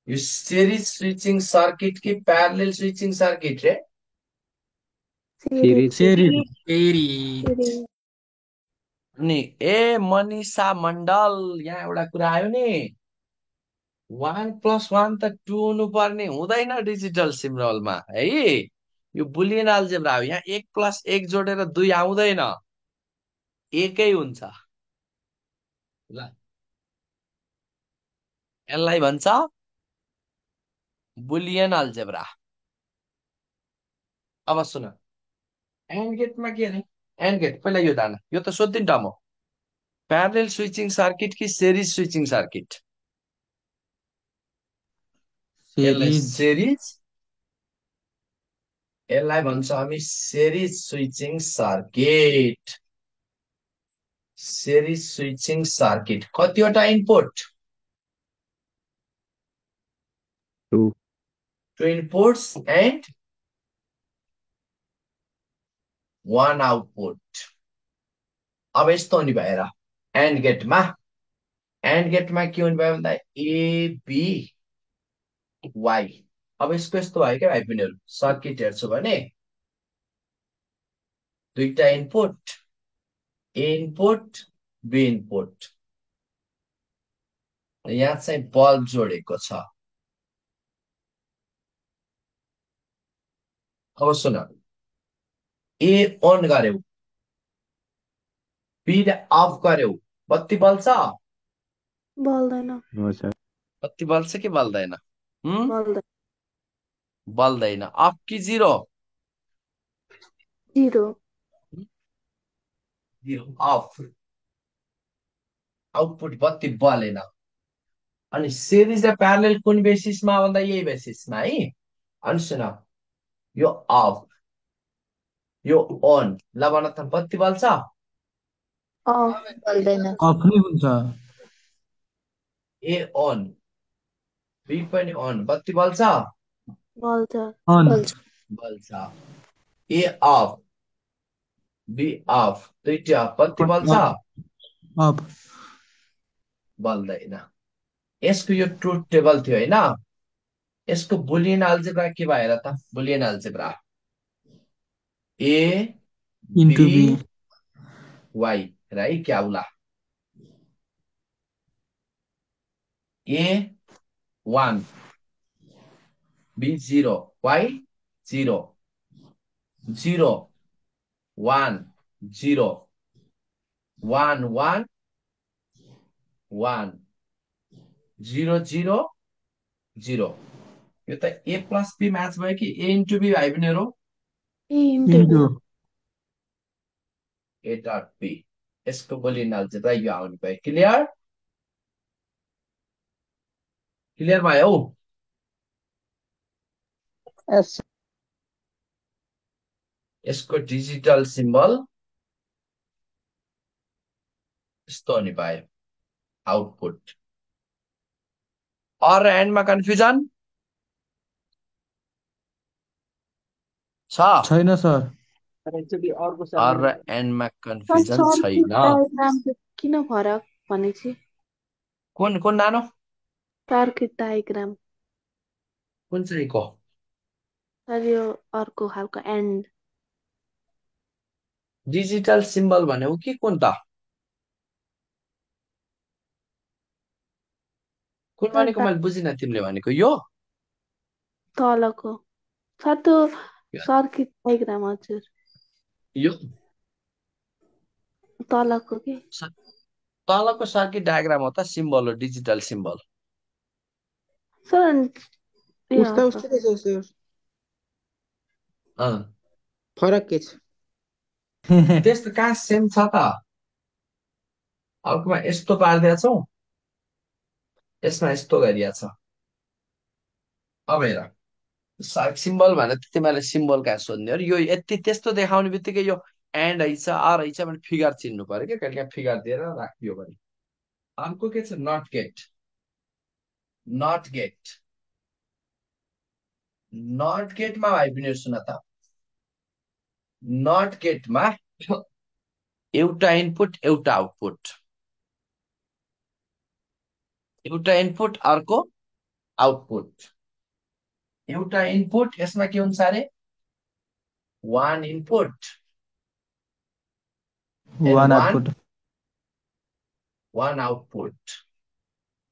S1: यो सिरिज स्विचिङ सर्किट कि प्यारलेल स्विचिङ सर्किट रे?
S10: सिरिज
S7: फेरि
S1: नि ए मनिषा मण्डल यहाँ एउटा कुरा आयो नि। 1+1 त 2 हुनुपर्ने हुँदैन डिजिटल सिम्बलमा है। यो बुलियन अल्जेब्रा हो। यहाँ 1+1 जोडेर 2 आउँदैन, एकै हुन्छ। ल यसलाई भन्छ बुलियन अल्जेब्रा। अब सुन एन्ड गेटमा के अरे। एन्ड गेट पहिला यो दाना यो त सोधिन् त म प्यारलेल स्विचिङ सर्किट कि सेरिज स्विचिङ सर्किट? यसलाई
S3: सिरिज।
S1: सेरिज, यसलाई भन्छ हामी series switching circuit. Series switching circuit कतिवटा इनपुट?
S10: 2
S1: 2 inputs and 1 output. अब यस्तो हुने भएर एन्ड गेटमा के हुने भयो भन्दा एबी वाइ। अब यसको यस्तो भयो क्या भाइ बहिनीहरू। सर्किट हेर्छु भने दुईटा input, A input B input. यहाँ चाहिँ बल्ब जोडेको छ। अब सुन ए अन गर्यौ, बी अफ गर्यौ, बत्ती बल्छ?
S11: बल्दैन
S10: हो सर
S1: बत्ती बल्छ कि बल्दैन?
S11: बल्दैन
S1: बल्दैन। अफ कि जिरो?
S11: 0
S1: अफ। आउटपुट बत्ती बलेन। अनि सिरिज र प्यारलेल कुन बेसिसमा भन्दा यही बेसिसमा है। अनि सुन यो अफ यो अन। ल भन त बत्ती बल्छ?
S11: अफ बल्दैन
S3: अफ नै हुन्छ।
S1: ए अन बी पनि अन, बत्ती बल्छ?
S11: बल्छ
S3: अन।
S1: बल्छ। ए अफ बी अफ दुईटा अफ, बत्ती बल्छ?
S3: अफ।
S1: बल्दैन। यसको यो ट्रुथ टेबल थियो होइन। यसको बुलियन अल्जेब्रा के भयो र त? Boolean algebra A
S3: into
S1: B
S3: B.
S1: Y है क्या होला? A 1 B 0 Y 0 0 1 0 1 1 1 0 0 0। यो त ए प्लस बी म्याच भयो कि ए इन्टु बी भाइ बहिनीहरू?
S11: A into B
S1: A dot B. यसको बुलियन अल्जेब्रा यो आउने भयो। क्लियर? क्लियर भयो हौ?
S6: एस
S1: यसको डिजिटल सिम्बल यस्तो हुने भयो आउटपुट। अर एन्डमा कन्फ्युजन छ?
S3: छैन सर।
S6: एकचोटि अर्को
S1: अर
S6: सर
S1: एन्डमा कन्फ्युजन
S11: सर्किट
S1: छैन।
S11: डायग्राम चाहिँ किन फरक भनेपछि
S1: कुन कुन नानो?
S11: सर्किट डायग्राम
S1: कुन चाहिँको?
S11: सर यो अर्को खालको एन्ड
S1: डिजिटल सिम्बल भनेको कि कुन त? कुन
S11: सर
S1: भनेको मैले बुझिनँ तिमीले भनेको यो?
S11: तलको सर त्यो सर्किट डायग्राम हजुर
S1: यो
S11: तलको के
S1: तलको सर्किट डायग्राम हो त सिम्बल हो डिजिटल सिम्बल।
S11: सर ए
S6: उस्ता
S11: हजुर
S6: उस्तै रहेछ सर
S1: अँ
S6: फरक के छ
S1: त्यस्तो कहाँ सेम छ त? अर्कोमा यस्तो पारिदिएको छौ, यसमा यस्तो गरिएको छ। अब हेर सिम्बल भनेर त तिमीहरूले सिम्बल कहाँ सोध्ने हो? यो यति त्यस्तो देखाउने बित्तिकै यो एन्ड है छ आर है छ भने फिगर चिन्नु पर्यो क्या। कहिले काहीँ फिगर दिएर राखियो भने। अर्को के छ? Not gate. Not gate not गेटमा भाइ पनि सुन त नट गेटमा एउटा इनपुट एउटा आउटपुट एउटा इनपुट अर्को आउटपुट एउटा इनपुट यसमा के हुन्छ अरे one input
S3: one output
S1: one output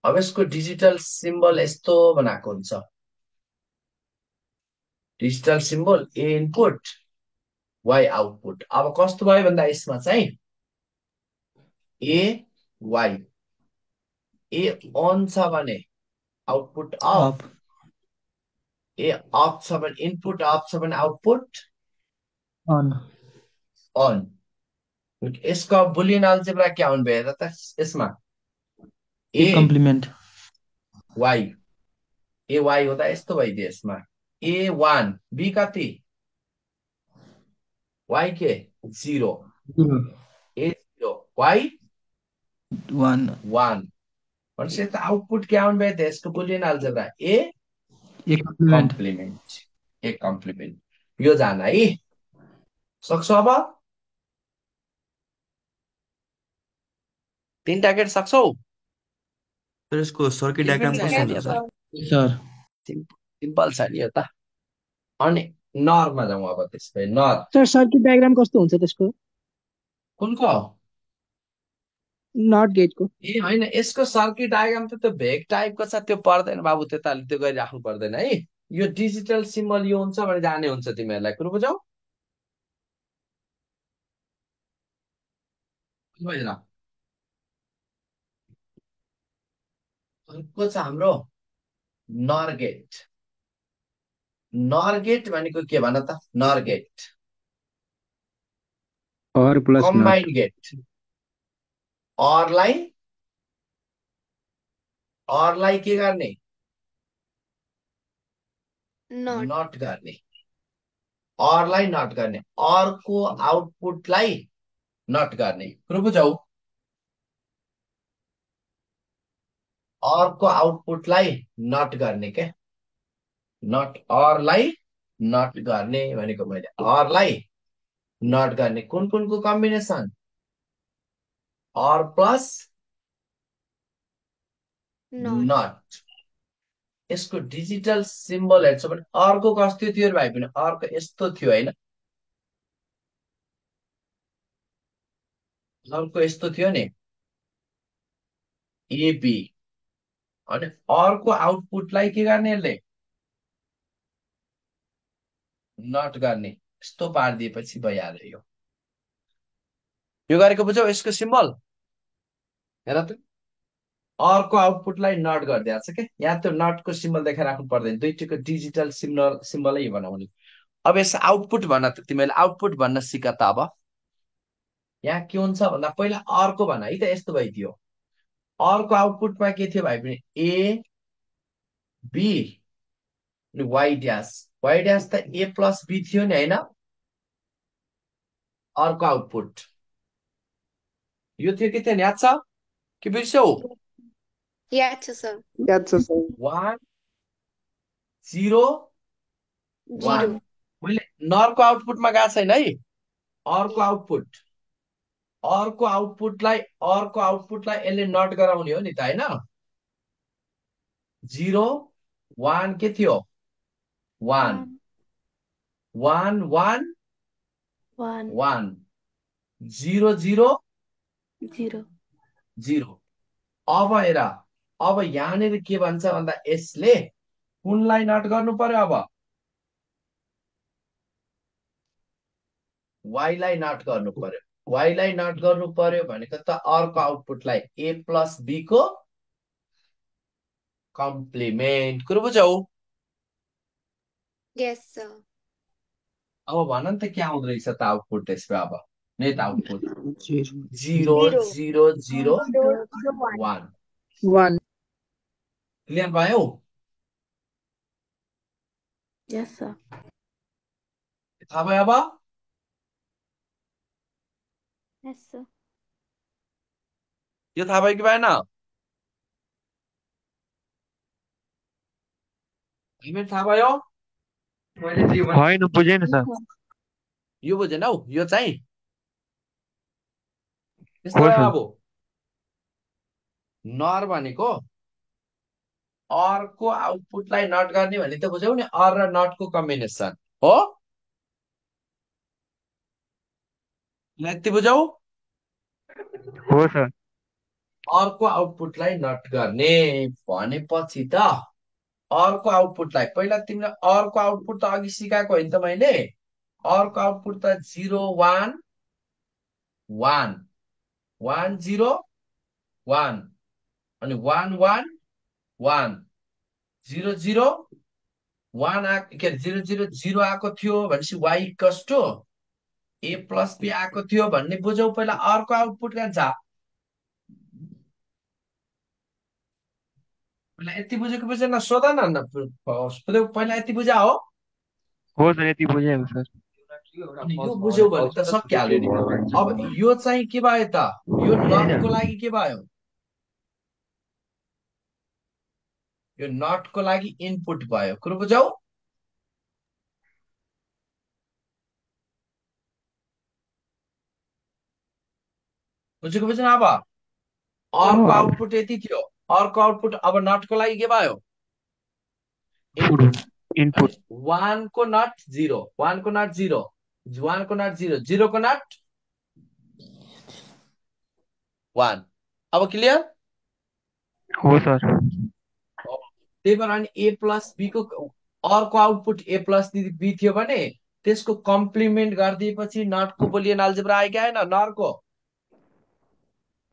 S1: अब यसको डिजिटल सिम्बल यस्तो बनाएको हुन्छ digital symbol A input Y output अब कस्तो भयो भन्दा यसमा चाहिँ ए वाइ ए अन छ भने आउटपुट अफ ए अफ छ भने इनपुट अफ छ भने आउटपुट
S3: अन
S1: अन यसको बुलियन अलजेब्रा के आउनु भयो त यसमा ए
S3: कम्प्लिमेन्ट
S1: वाइ ए वाइ हुँदा यस्तो भइदियो यसमा ए वान बी कति वाइ के 0 ए 0 वाइ
S3: वान
S1: 1 भनेपछि यता आउटपुट के आउनु भयो त यसको बुलियन अलजेब्रा ए
S3: कम्प्लिमेन्ट
S1: कम्प्लिमेन्ट ए कम्प्लिमेन्ट यो जान है सक्छौ अब 3टा गेट सक्छौ
S12: सर यसको सर्किट डायग्राम कस्तो हुन्छ सर
S3: सर
S1: सिम्पल छ नि यो त अनि नरमा जाउँ अब त्यसपछि नर
S13: सर सर्किट डायग्राम कस्तो हुन्छ त्यसको
S1: कुनको
S13: नट गेटको
S1: ए होइन यसको सर्किट डायग्राम त त्यो भेग टाइपको छ त्यो पर्दैन बाबु त्यताले त्यो गरिराख्नु पर्दैन है यो डिजिटल सिम्बल यो हुन्छ भने जाने हुन्छ तिमीहरूलाई कुरो बुझौ बुझ्न अर्को छ हाम्रो नर गेट नर गेट भनेको के भन त नर गेट
S10: और प्लस नट
S1: कम्बाइन्ड गेट अरलाई के गर्ने नट गर्ने अरलाई नट गर्ने अरको आउटपुटलाई नट गर्ने कुरो बुझौ अरको आउटपुटलाई नट गर्ने के नट अरलाई नट गर्ने भनेको मैले अरलाई नट गर्ने कुन कुनको कम्बिनेसन अर प्लस नट यसको डिजिटल सिम्बल हेर्छ भने अर्को कस्तो थियो भाइ पनि अर्को यस्तो थियो होइन अर्को यस्तो थियो नि एबी अनि अर्को आउटपुटलाई के गर्ने यसले नट गर्ने यस्तो पारिदिएपछि भइहाल्यो यो गरेको बुझौ यसको सिम्बल हेर त अर्को आउटपुटलाई नट गरिदिएको छ क्या यहाँ त्यो नटको सिम्बल देखाइराख्नु पर्दैन दुईटैको डिजिटल सिम्बलै बनाउने अब यस आउटपुट भन्न त तिमीले आउटपुट भन्न सिक त अब यहाँ के हुन्छ भन्दा पहिला अर्को भन है त यस्तो भइदियो अर्को आउटपुटमा के थियो भाइ पनि ए बी वाइ ड्यास त ए प्लस बी थियो नि होइन अर्को आउटपुट यो थियो के थियो याद छ के बिर्स्यौ
S5: याद छ सर
S1: 1 0 1 मैले नरको आउटपुटमा गएको छैन है अर्को आउटपुटलाई यसले नट गराउने हो नि त होइन 0 1 के थियो 1 1 1 1 0 0 0 अब हेर अब यहाँनिर के भन्छ भन्दा यसले कुनलाई नट गर्नु पर्यो अब वाइलाई नट गर्नु पर्यो भनेको त अर्को आउटपुटलाई ए प्लस बी को कम्प्लिमेन्ट कुरो बुझौ
S5: यस सर
S1: अब भन नि त के आउँदो रहेछ त आउटपुट त्यसमा अब नेट आउटपुट 0 0 0 1
S13: 1
S1: क्लियर भयो
S11: यस सर
S1: थाहा भयो अब
S8: यस सर
S1: यो थाहा भयो कि भएन तिमीलाई थाहा भयो?
S10: होइन बुझेन सर।
S1: यो बुझेनौ? यो चाहिँ
S10: हो
S1: त्यस्तो
S10: सर।
S1: अब नर भनेको अर्को आउटपुटलाई नट गर्ने भने त बुझ्यौ नि, अर र नटको कम्बिनेसन हो। यति बुझौ?
S10: हो सर।
S1: अर्को आउटपुटलाई नट गर्ने भनेपछि त अर्को आउटपुटलाई पहिला तिमीले अर्को आउटपुट त अघि सिकाएको होइन त मैले। अर्को आउटपुट त 0 1 1 1 0 1 अनि 1 1 1 0 0 1 के अरे 0 0 0 आएको थियो भनेपछि y equals to a plus b आएको थियो भन्ने बुझौ। पहिला अर्को आउटपुट कहाँ छ? पहिला यति बुझेको बुझेन सोध न पहिला यति बुझा हो।
S10: हो सर यति बुझेको सर।
S1: अनि यो बुझ्यौ भने त सकिहाल्यो नि। अब यो चाहिँ के भयो त? यो नटको लागि के भयो? यो नटको लागि इनपुट भयो। कुरो बुझौ? बुझेको बुझेन? अब अर्को आउटपुट यति थियो। अर्को आउटपुट अब नटको लागि के भयो?
S10: इनपुट।
S1: 1 को नट 0 1 को नट 0 1 को नट 0 0 को नट 1। अब क्लियर?
S10: हो सर।
S1: त्यही भएर अनि ए प्लस बी को अर्को आउटपुट ए प्लस बी थियो भने त्यसको कम्प्लिमेन्ट गरिदिएपछि नटको बुलियन अलजेब्रा आयो कि आएन? नरको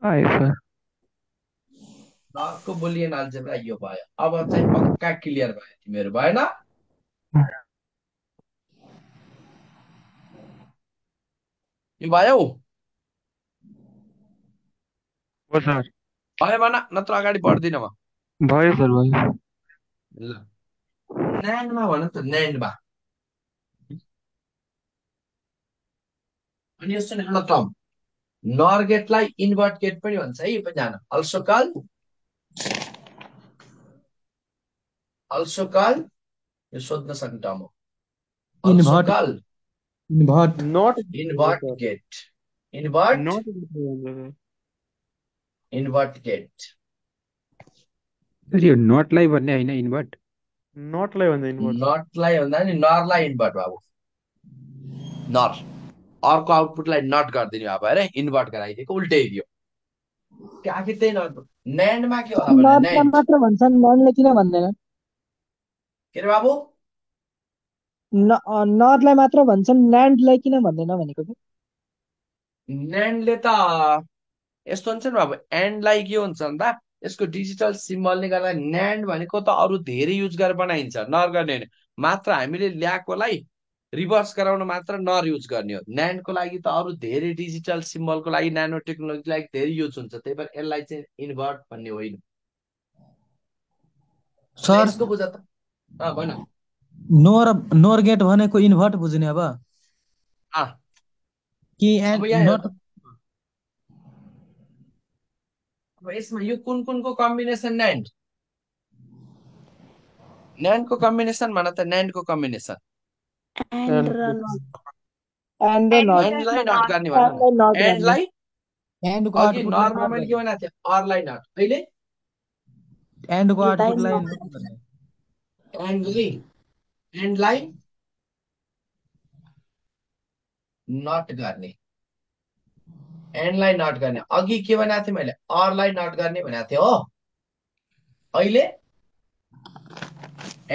S10: आयो सर।
S1: नरको बुलियन अलजेब्रा यो भयो। अब चाहिँ पक्का क्लियर भयो तिमीहरू, भएन? यो भयो?
S10: हो सर।
S1: भयो भन, नत्र अगाडि बढ्दिन म।
S10: भयो सर भयो।
S1: ल न्यान्डमा भन त, न्यान्डमा। अनि यस्तो एउटा टर्म नर गेटलाई इन्भर्ट गेट पनि भन्छ है। यो पनि जान। अल्सो कल यो सोध्न सक्ने टर्म हो। Also call
S2: not
S1: invert gate. Invert gate.
S10: यो नटलाई भन्ने होइन इन्भर्ट।
S2: नटलाई भन्दा इन्भर्ट।
S1: नटलाई भन्दा नि नरलाई इन्भर्ट बाबु। नर अर्को आउटपुटलाई नट गरिदिने भए भएर इन्भर्ट गराइदिएको उल्टै दियो। आखिर त्यही न्यान्डमा के होला भने
S13: नटलाई मात्र भन्छन् नटलाई किन भन्दैन?
S1: के रे बाबु?
S13: नटलाई मात्र भन्छन् ल्यान्डलाई किन भन्दैन भनेको कि?
S1: न्यान्डले त यस्तो हुन्छ नि बाबु, एन्डलाई के हुन्छ भन्दा यसको डिजिटल सिम्बलले गर्दा न्यान्ड भनेको त अरू धेरै युज गरेर बनाइन्छ, नर गर्ने होइन। मात्र हामीले ल्याएकोलाई रिभर्स गराउन मात्र नर युज गर्ने हो। न्यान्डको लागि त अरू धेरै डिजिटल सिम्बलको लागि, नानो टेक्नोलोजीको लागि धेरै युज हुन्छ। त्यही भएर यसलाई चाहिँ इन्भर्ट भन्ने होइन।
S3: सर
S1: यसको बुझ त भन।
S3: नोर गेट भनेको इन्भर्ट बुझ्ने अब कि नट।
S1: अब यसमा यो कुन कुनको कम्बिनेसन? न्यान्डको कम्बिनेसन भन त। न्यान्डको कम्बिनेसन एन्डलाई नट गर्ने भन। एन्डलाई अघि नरमा मैले के भनेको थिएँ? अरलाई नट। अहिले
S3: एन्डको आउटपुटलाई
S1: एन्डलाई नट गर्ने। एन्डलाई नट गर्ने। अघि के भनेको थिएँ मैले? अरलाई नट गर्ने भनेको थिएँ हो। अहिले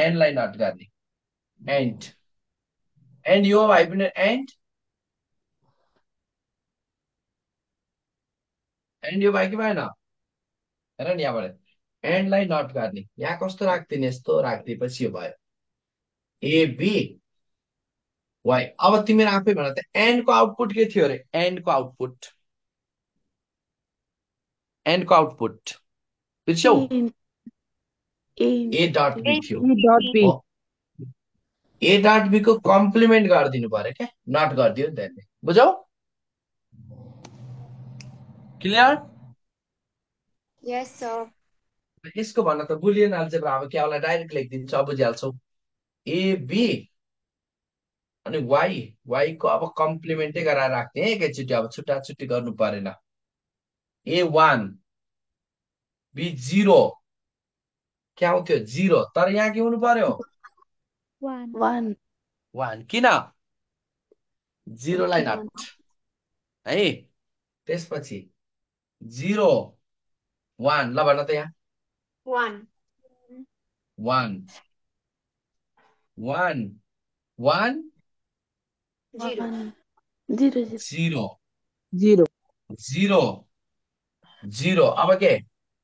S1: एन्डलाई नट गर्ने। एन्ड यो भाइ पनि एन्ड यो भाइ के भएन? हेर नि यहाँबाट एन्डलाई नट गर्ने। यहाँ कस्तो राख्दिने? यस्तो राखिदिएपछि यो भयो एबी वाइ। अब तिमीहरू आफै भन त एन्डको आउटपुट के थियो अरे? एन्डको आउटपुट बिर्स्यौ? ए डट बी थियो। ए डट बी को कम्प्लिमेन्ट गरिदिनु पर्यो क्या, नट गरिदियो नि त्यसले। बुझौ? क्लियर?
S5: Yes sir.
S1: यसको भन्न त बुलियन अलजेब्रा अब क्या होला डाइरेक्ट लेखिदिन्छु, अब बुझिहाल्छौ। एबी अनि वाई को अब कम्प्लिमेन्टै गराएर राख्ने है एकैचोटि, अब छुट्टा छुट्टी गर्नु परेन। A1 B0 के आउँथ्यो 0, तर यहाँ के हुनु पर्यो
S11: 1
S1: 1, किन 0 लाई नट है। त्यसपछि 0 1 ल भन त यहाँ
S5: 1
S1: 1 1 1
S5: 0
S11: 0
S1: 0
S13: 0
S1: 0 0 अब के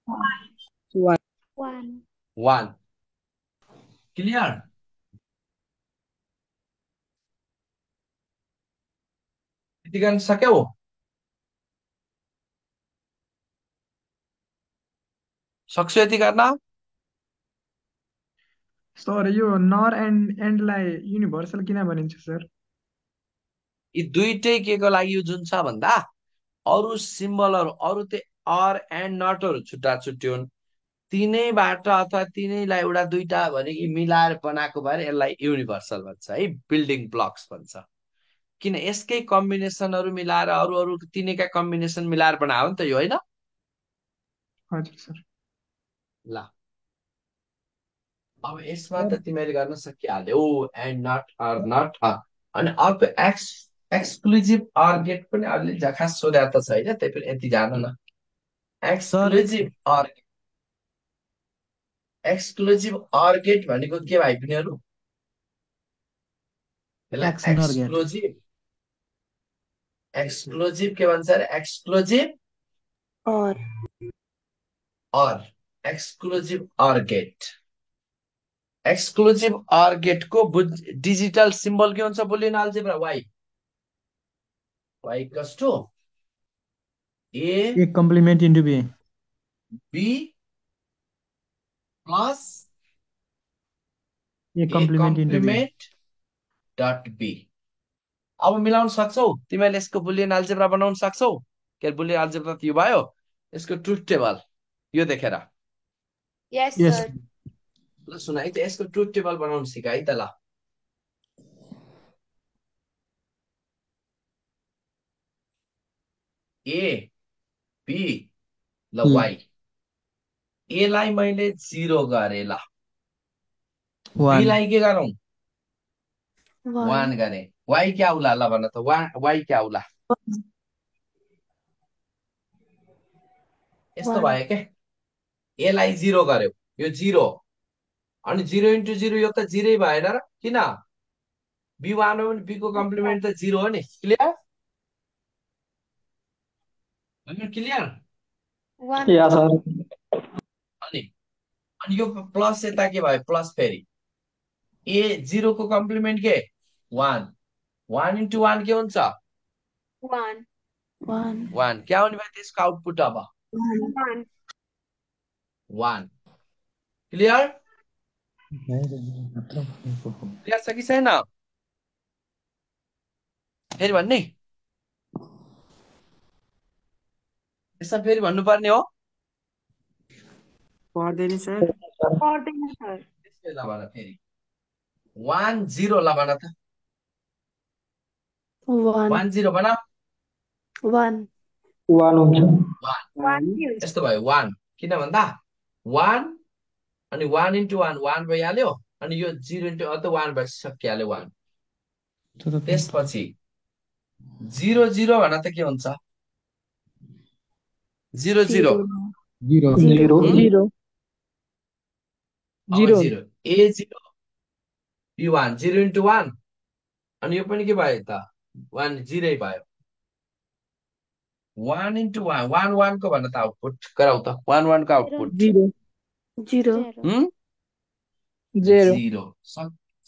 S13: 1
S1: 1 क्लियर। यति गर्न सक्यौ? सक्छु यति गर्न?
S6: सर यो नर एन्ड एन्डलाई युनिभर्सल किन भनिन्छ सर?
S1: यी दुईटै के को लागि युज हुन्छ भन्दा अरू सिम्बलहरू अरू त्यो अर एन्ड नटहरू छुट्टा छुट्टी हुन्, तिनैबाट अथवा तिनैलाई एउटा दुईटा भनेको मिलाएर बनाएको भएर यसलाई युनिभर्सल भन्छ है, बिल्डिङ ब्लक्स भन्छ। किन यसकै कम्बिनेसनहरू मिलाएर अरू अरू तिनैका कम्बिनेसन मिलाएर बनायो नि त यो, होइन?
S6: हजुर सर।
S1: ल अब यसमा त तिमीले गर्न सकिहाल्यौ एन्ड नट अर नट। अनि अर्को एक्सक्लुजिभ अर गेट पनि अलि झखास सोधे त छैन, त्यही पनि यति जान न। एक्सक्लुजिभ अर गेट भनेको के भाइ तिनीहरू? एक्सक्लुजिभ के भन्छ अरे? Exclusive or exclusive or gate. Exclusive or गेटको डिजिटल सिम्बल के हुन्छ Boolean algebra? Y equals to
S3: A complement into B
S1: plus
S3: A complement into B।
S1: Dot B. अब मिलाउन सक्छौ तिमीले, यसको बुलियन अलजेब्रा बनाउन सक्छौ? के बुलियन अलजेब्रा त यो भयो, यसको ट्रुथ टेबल यो देखेर।
S5: यस सर।
S1: ल सुन है त, यसको ट्रुथ टेबल बनाउन सिक है त। ल ए बी ल वाइ, ए लाई मैले 0 गरे, ल बी लाई के गरौँ 1 गरे, वाइ क्या आउला ल भन त, वाइ क्या आउला? यस्तो भयो के, ए लाई 0 गर्यो, यो 0 अनि 0 इन्टु 0 यो त 0 भएन र, किन B1 हो भने B को कम्प्लिमेन्ट त 0 हो नि। क्लियर? क्लियर? अनि यो प्लस यता के भयो प्लस, फेरि ए 0 को कम्प्लिमेन्ट के 1 1 इन्टु 1 के हुन्छ 1 क्या हुने भयो त्यसको आउटपुट अब 1। क्लियर? क्लियर छ कि छैन? फेरि भन्ने यसमा फेरि भन्नुपर्ने हो?
S9: पर्दैन सर।
S1: ल भन फेरि 1 0 ल भन त, 1 0 भन।
S6: 1 हुन्छ।
S1: 1 यस्तो भयो 1, किन भन्दा 1 अनि 1 इन्टु 1 भइहाल्यो, अनि यो 0 इन्टु त 1 भइ सकिहाल्यो 1। त्यसपछि 0 0 भन त के हुन्छ 0 0 ए 0 B1 0 इन्टु 1 अनि यो पनि के भयो त 1 0 भयो। 1 इन्टु 1 1 1 को भन त आउटपुट गराउ त, 1 1 को आउटपुट 0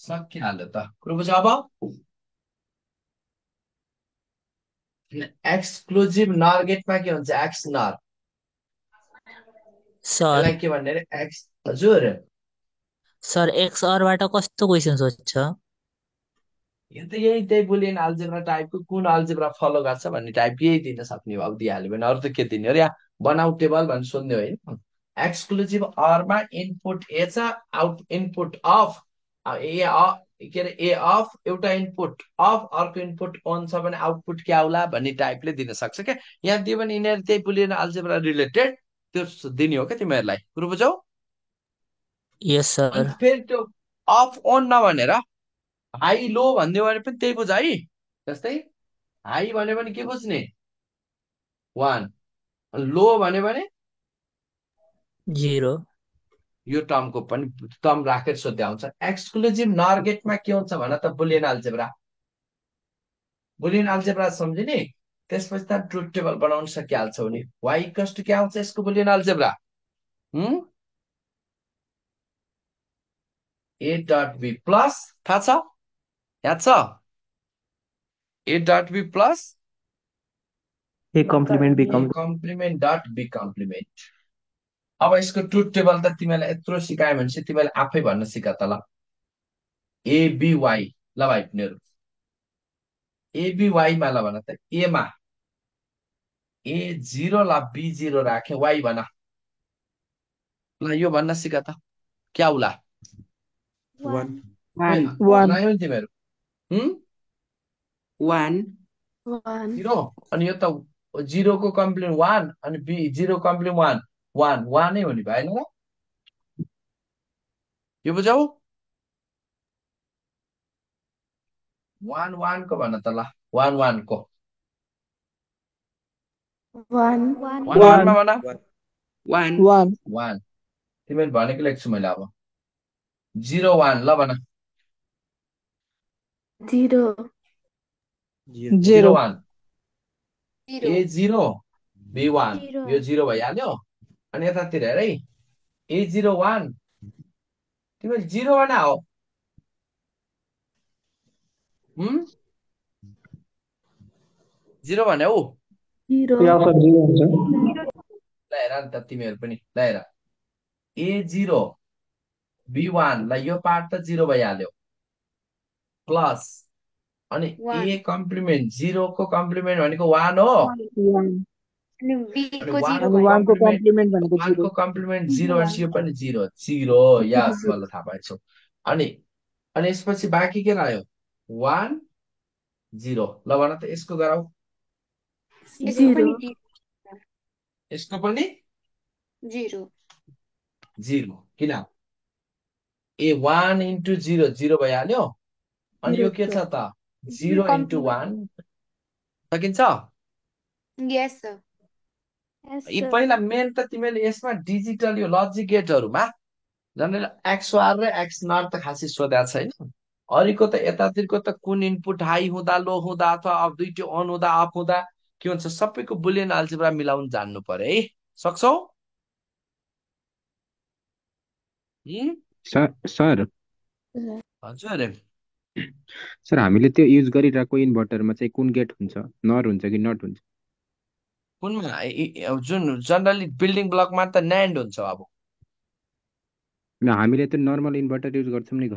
S1: सकिहाल्यो त। कुरो बुझ? अब एक्सक्लुजिभ नर गेटमा के हुन्छ एक्स नर,
S14: सर
S1: यसलाई के भन्ने रे एक्स। हजुर
S14: सर XOR बाट कस्तो क्वेसन सोध्छ?
S1: यो त त्यही बुलियन अलजेब्रा टाइपको, कुन अलजेब्रा फलो गर्छ भन्ने टाइप यही दिन सक्ने भाउ दिइहाल्यो भने, अरू त के दिने हो? या बनाउ टेबल भनेर सोध्ने होइन। एक्सक्लुजिभ अरमा इनपुट ए छ, आउट इनपुट अफ के अरे ए अफ एउटा इनपुट अफ अर्को इनपुट अन छ भने आउटपुट क्या होला भन्ने टाइपले दिन सक्छ क्या। यहाँ दियो भने यिनीहरू त्यही बुलियन अल्जेब्रा रिलेटेड त्यो दिने हो क्या तिमीहरूलाई, कुरो बुझौ।
S14: यस
S1: अनि
S14: सर।
S1: फेरि त्यो अफ अन नभनेर हाई लो भनिदियो भने पनि त्यही बुझ है। जस्तै हाई भन्यो भने के बुझ्ने 1, लो भन्यो भने
S14: 0।
S1: यो टर्मको पनि टर्म राखेर सोध्या हुन्छ। एक्सक्लुजिभ नर गेटमा के हुन्छ भन त बुलियन अल्जेब्रा। बुलियन अल्जेब्रा सम्झिने, त्यसपछि त ट्रुथ टेबल बनाउन सकिहाल्छौ नि। वाइ इक्वल्स टु के आउँछ यसको Boolean algebra? A dot B plus, थाहा छ याद छ? A dot B plus
S2: A complement B
S1: A complement dot B complement. अब यसको ट्रुथ टेबल त तिमीलाई यत्रो सिकायो भनेपछि तिमीले आफै भन्न सिका त ल। एबिवाई ल भाइ तिनीहरू एबिवाईमा ल भन त। एमा A0 ला B0 राखे वाई भन ल, यो भन्न सिका त क्या होला?
S9: 1
S1: बनायो नि तिमीहरू
S9: 1
S1: 0 अनि यो त 0 को कम्प्लिमेन्ट 1 अनि B0 कम्प्लिमेन्ट 1 1 नै हो नि भएन र? यो बुझौ? 1 1 को भन त ल। 1 1 को
S11: 1
S1: 1 1 मा भन
S9: 1
S1: 1 तिमीले भनेको लेख्छु मैले। अब 0 1 ल भन
S11: 0
S1: 0 1 A0 B1 यो 0 भइहाल्यो। अनि यतातिर हेर है A0 1 तिमीले 0 भना हो 0 भने ऊ
S11: 0
S1: ल हेर नि त तिमीहरू पनि ल हेर A0 B1 ल यो पार्ट त 0 भइहाल्यो प्लस अनि ए कम्प्लिमेन्ट 0 को कम्प्लिमेन्ट भनेको 1 हो अनि 1 को कम्प्लिमेन्ट 0 भनेपछि यो पनि 0 0 यस मलाई थाहा पाएछु। अनि अनि यसपछि बाँकी के रह्यो 1 0 ल भन त यसको गराउ। यसको पनि 0 किन ए 1 इन्टु 0 0 भइहाल्यो। अनि यो के छ त 0 इन्टु 1 सकिन्छ? यी पहिला मेन त तिमीले यसमा डिजिटल यो लजिक गेटहरूमा जसले एक्सआर र एक्स नट त खासै सोधेको छैन। अरूको त यतातिरको त कुन इनपुट हाई हुँदा लो हुँदा अथवा अब दुईटै अन हुँदा अफ हुँदा के हुन्छ सबैको बुलियन अल्जेब्रा मिलाउन जान्नु पर्यो है। सक्छौ?
S10: सर
S1: हजुर
S10: सर हामीले त्यो युज गरिरहेको इन्भर्टरमा चाहिँ कुन गेट हुन्छ, नर हुन्छ कि नट हुन्छ?
S1: कुनमा जुन जनरली बिल्डिङ ब्लकमा त न्यान्ड हुन्छ। अब
S10: हामीले त्यो नर्मल इन्भर्टर युज गर्छौँ नि